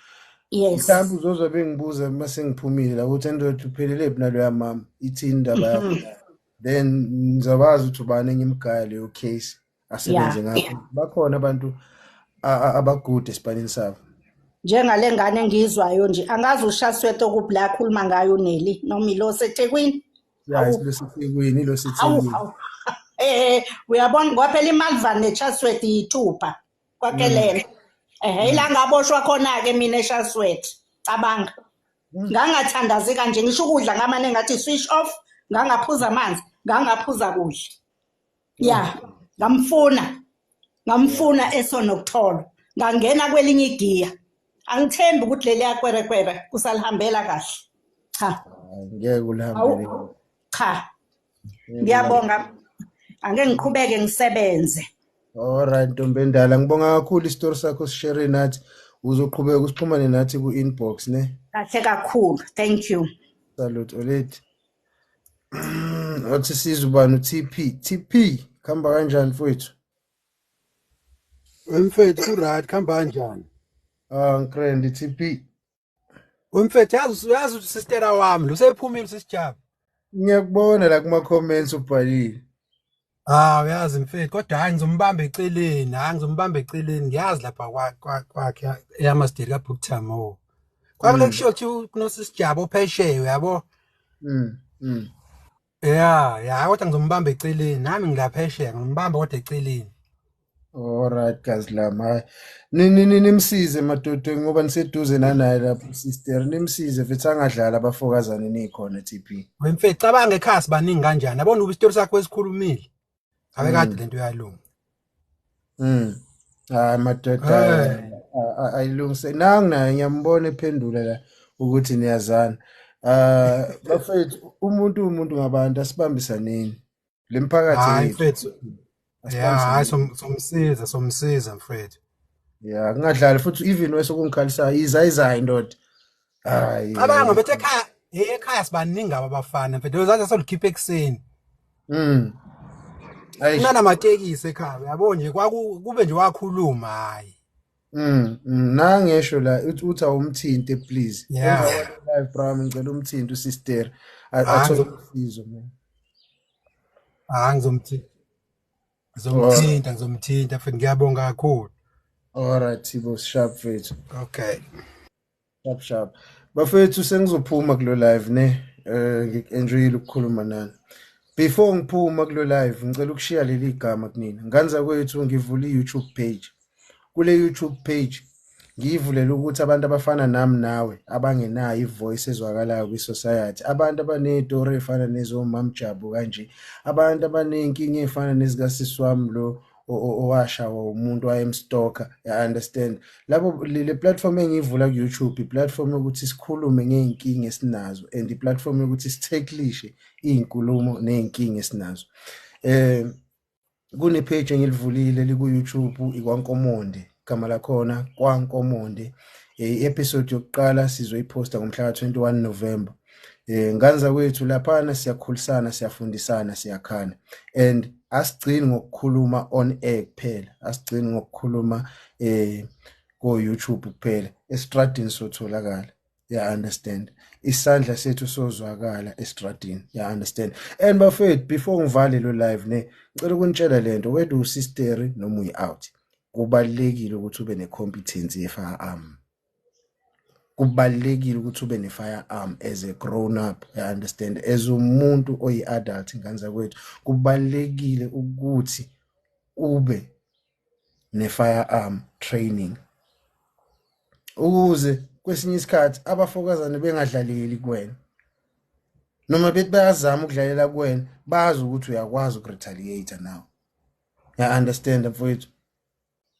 Yes. Mhlawumbe uzozwa bengibuza mase ngiphumile la ukuthi endoda uphelele phi naloya mama, ithini indaba yakho. Then ngizobazi ukuthi ubani engimgaya leyo case asebenze ngakho. Bakhona abantu abagude esipanini sabo. Njengale ngane engiyizwayo nje, angazi ushaswethe kuphi la akhuluma ngayo Nelly noma ilo seThekwini. Ya, iloseThekwini, iloseThekwini. Uyabona ngoba phela iMalvern neChatsworth iyithupha kwakelele. Ila ngaboshwa khona ke mina eChatsworth. Cabanga. Ngangathandazi kanje ngisho ukudla ngamane ngathi switch off, ngangaphuza amanzi, ngangaphuza kudla. Yeah, ngamfuna esonokuthola. Ngangena kwelinye igiya. Angithembi ukuthi leli yakwerekwere kusalihambela kahle. Cha. Ngeke ulihambele. Cha. Ngiyabonga. Ake ngiqhubeke ngisebenze. All right, ntombi endala, ngibonga kakhulu isitori sakho sishare nathi. Uzoqhubeka usixhumane nathi ku inbox ne. Kahle kakhulu. Thank you. Salute Oledi. Wathi sizubani uTP. TP, khamba kanjani mfowethu? Mfethu right, khamba kanjani? Ah, ngikrend TP. Mfethu yazi uthi sister wami lo sephumile sisijaba. Ngiyakubona la kuma comments ubhalile. Ah, uyazi mfethu, kodwa hayi ngizombamba eceleni, hayi ngizombamba eceleni, ngiyazi lapha kwakhe eyamasdeli kaBhukuthamo. Kwakule kusho ukuthi kunosisijaba ophesheya, uyabo? Yeah, kodwa ngizombamba eceleni, nami ngilaphesheya, ngizombamba kodwa eceleni. All right guys lami, hayi nimsize madoda ngoba niseduze nanaye lapho sister, nimsize futhi angadlala abafokazane nikhona TP. Wemfethu cabanga ekhaya sibaningi kanjani, yabona uba isitori sakho esikhulumile. Abekade lento yalunga. Hayi madoda ayilungise. Nangu naye ngiyambona ephendula la ukuthi niyazana. Bafethu umuntu ngabantu asibambisaneni. Lemphakathi yethu. Yeah, hayi somsiza mfethu. Yeah, kungadlali futhi even wesokungikhalisa izayizayi ndoda. Hayi. Cabanga bethe ekhaya sibaningi abafana mfethu. Uzathi solukhipha ekseni. Kunana matekisi ekhaya uyabo nje kube nje wakhuluma hayi. Nangesho la uthi awumthinte please. Emva live bro ngicela umthinte usister athole usizo mina. Ah, ngizomthinta futhi ngiyabonga kakhulu. All right Thibo, sharp mfethu. Okay. Sharp. Bafethu sengizophuma kulo live ne. Ngienjoyile ukukhuluma nani. Before ngiphuma kulo live ngicela ukushiya leli gama kunina. Nganza kwethu ngivula iYouTube page. Kule YouTube page ngiyivulela ukuthi abantu abafana nami nawe abangenayo ivoice ezwakalayo kwi-society, abantu abaney'tori ey'fana nezomamjabu kanje, abantu abaney'nkinga ey'fana nezikasisi wami lo owashawa umuntu wayemstalker, you understand. Labo le platform engiyivula ku-YouTube i-platform yokuthi sikhulume ngey'nkinga esinazo and i-platform yokuthi sitheklishe iy'nkulumo ney'nkinga esinazo. Kune page engilivulile liku-YouTube ikwaNkomonde, igama lakhona kwaNkomonde. I-episode yokuqala sizoyiposta ngomhla ka-21 November. Nganza kwethu laphana siyakhulisana, siyafundisana, siyakhana and asigcini ngokukhuluma on air kuphela, asigcini ngokukhuluma ko YouTube kuphela, estradini sotholakala. Yeah, understand. Isandla sethu sozwakala estradini. Yeah, understand. And bafethu before ngivale lo live ne, ngicela ukunitshela lento, whether usister noma uyi out, kubalekile ukuthi ube necompetence ye firearm. Kubalulekile ukuthi ube ne-firearm as a grown up, you understand, as umuntu oyi-adult, ingane zakwethu. Kubalulekile ukuthi ube ne-firearm training ukuze kwesinye isikhathi abafokazane bengadlaleli kuwena, noma bethi bayazama ukudlalela kuwena, bazi ukuthi uyakwazi uku-retaliate now, ya understand, mfowethu?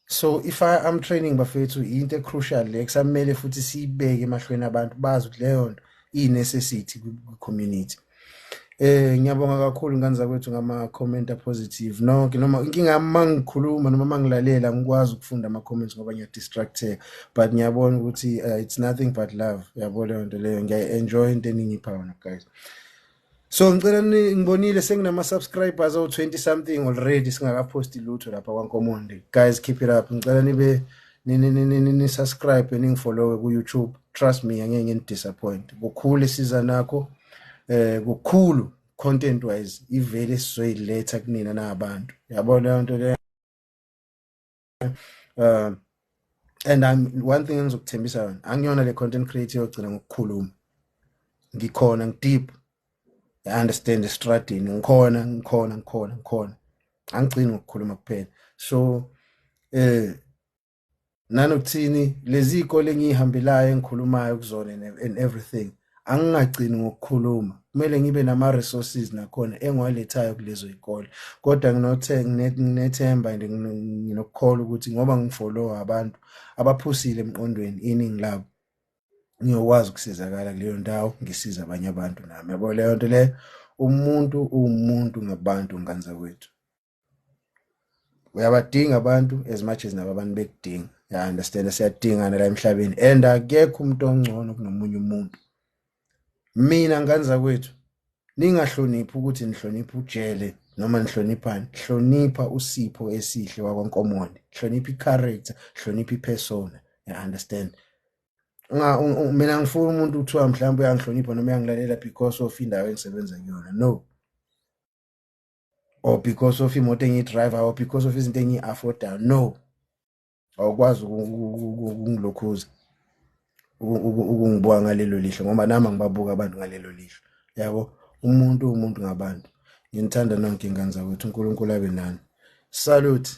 So i-firearm training, bafethu, into e-crucial le kusamele futhi siyibeke emahlweni, abantu bazi ukuthi leyo nto iyi-necessity kwi-community. Ngiyabonga kakhulu, ngane zakwethu, ngama comment positive nonke. Noma inkinga yami mangikhuluma noma mangilalela, ngikwazi ukufunda ama comments ngoba ngiya-distracteka, but ngiyabona ukuthi it's nothing but love, yabo leyo nto leyo. Ngiyayi-enjoy into eningipha yona, guys. So ngicela, ngibonile senginama subscribers awu 20 something already singakaphosti lutho lapha kwaNkomonde. Guys, keep it up. Ngicela nibe ni subscribe, ningifollow ku YouTube. Trust me, angeke ngini-disappoint. Kukhulu siza nakho, kukhulu content wise ivele sizoyiletha kunina nabantu, yabo leyo nto leyo. And I'm one thing engizokuthembisa yona, angiyona le content creator yogcina ngokukhuluma. Ngikhona, ngi-deep, I understand, estradini ngikhona, ngikhona, ngikhona, ngikhona, angigcini ngokukhuluma kuphela. So nanokuthini, lezi ikole engihambelayo, engikhulumayo kuzona and everything, angingagcini ngokukhuluma, kumele ngibe nama resources nakhona engiwalethayo kulezo zikole. Kodwa nginethemba and nginokukholwa ukuthi ngoba ngifollow abantu abaphusile emqondweni, iningi labo, ngiyokwazi ukusizakala kuleyo ndawo, ngisiza abanye abantu nami, yabo leyo nto leyo. Umuntu uwumuntu ngabantu, ngane zakwethu. Uyabadinga abantu as much as nabo abantu bekudinga, ya understand? Siyadingana la emhlabeni and akekho umuntu ongcono kunomunye umuntu. Mina, ngane zakwethu, ningahloniphi ukuthi nihlonipha ujele noma nihloniphani, hlonipha uSipho esihle wakwaNkomonde, hlonipha i-character, hlonipha i-persona, you understand? Mina ngifuna umuntu kuthiwa mhlawumbe uyangihlonipha noma uyangilalela because of indawo engisebenza kuyona, no, or because of imoto engiyi-driver, or because of izinto engiyi-affordayo, no. Awukwazi ukungilokhuza, ukungibuka ngalelo lihlo, ngoba nami angibabuka abantu ngalelo lihlo, yabo. Umuntu uwumuntu ngabantu. Nginithanda nonke, ingane zakwethu. UNkulunkulu abe nani. Salute.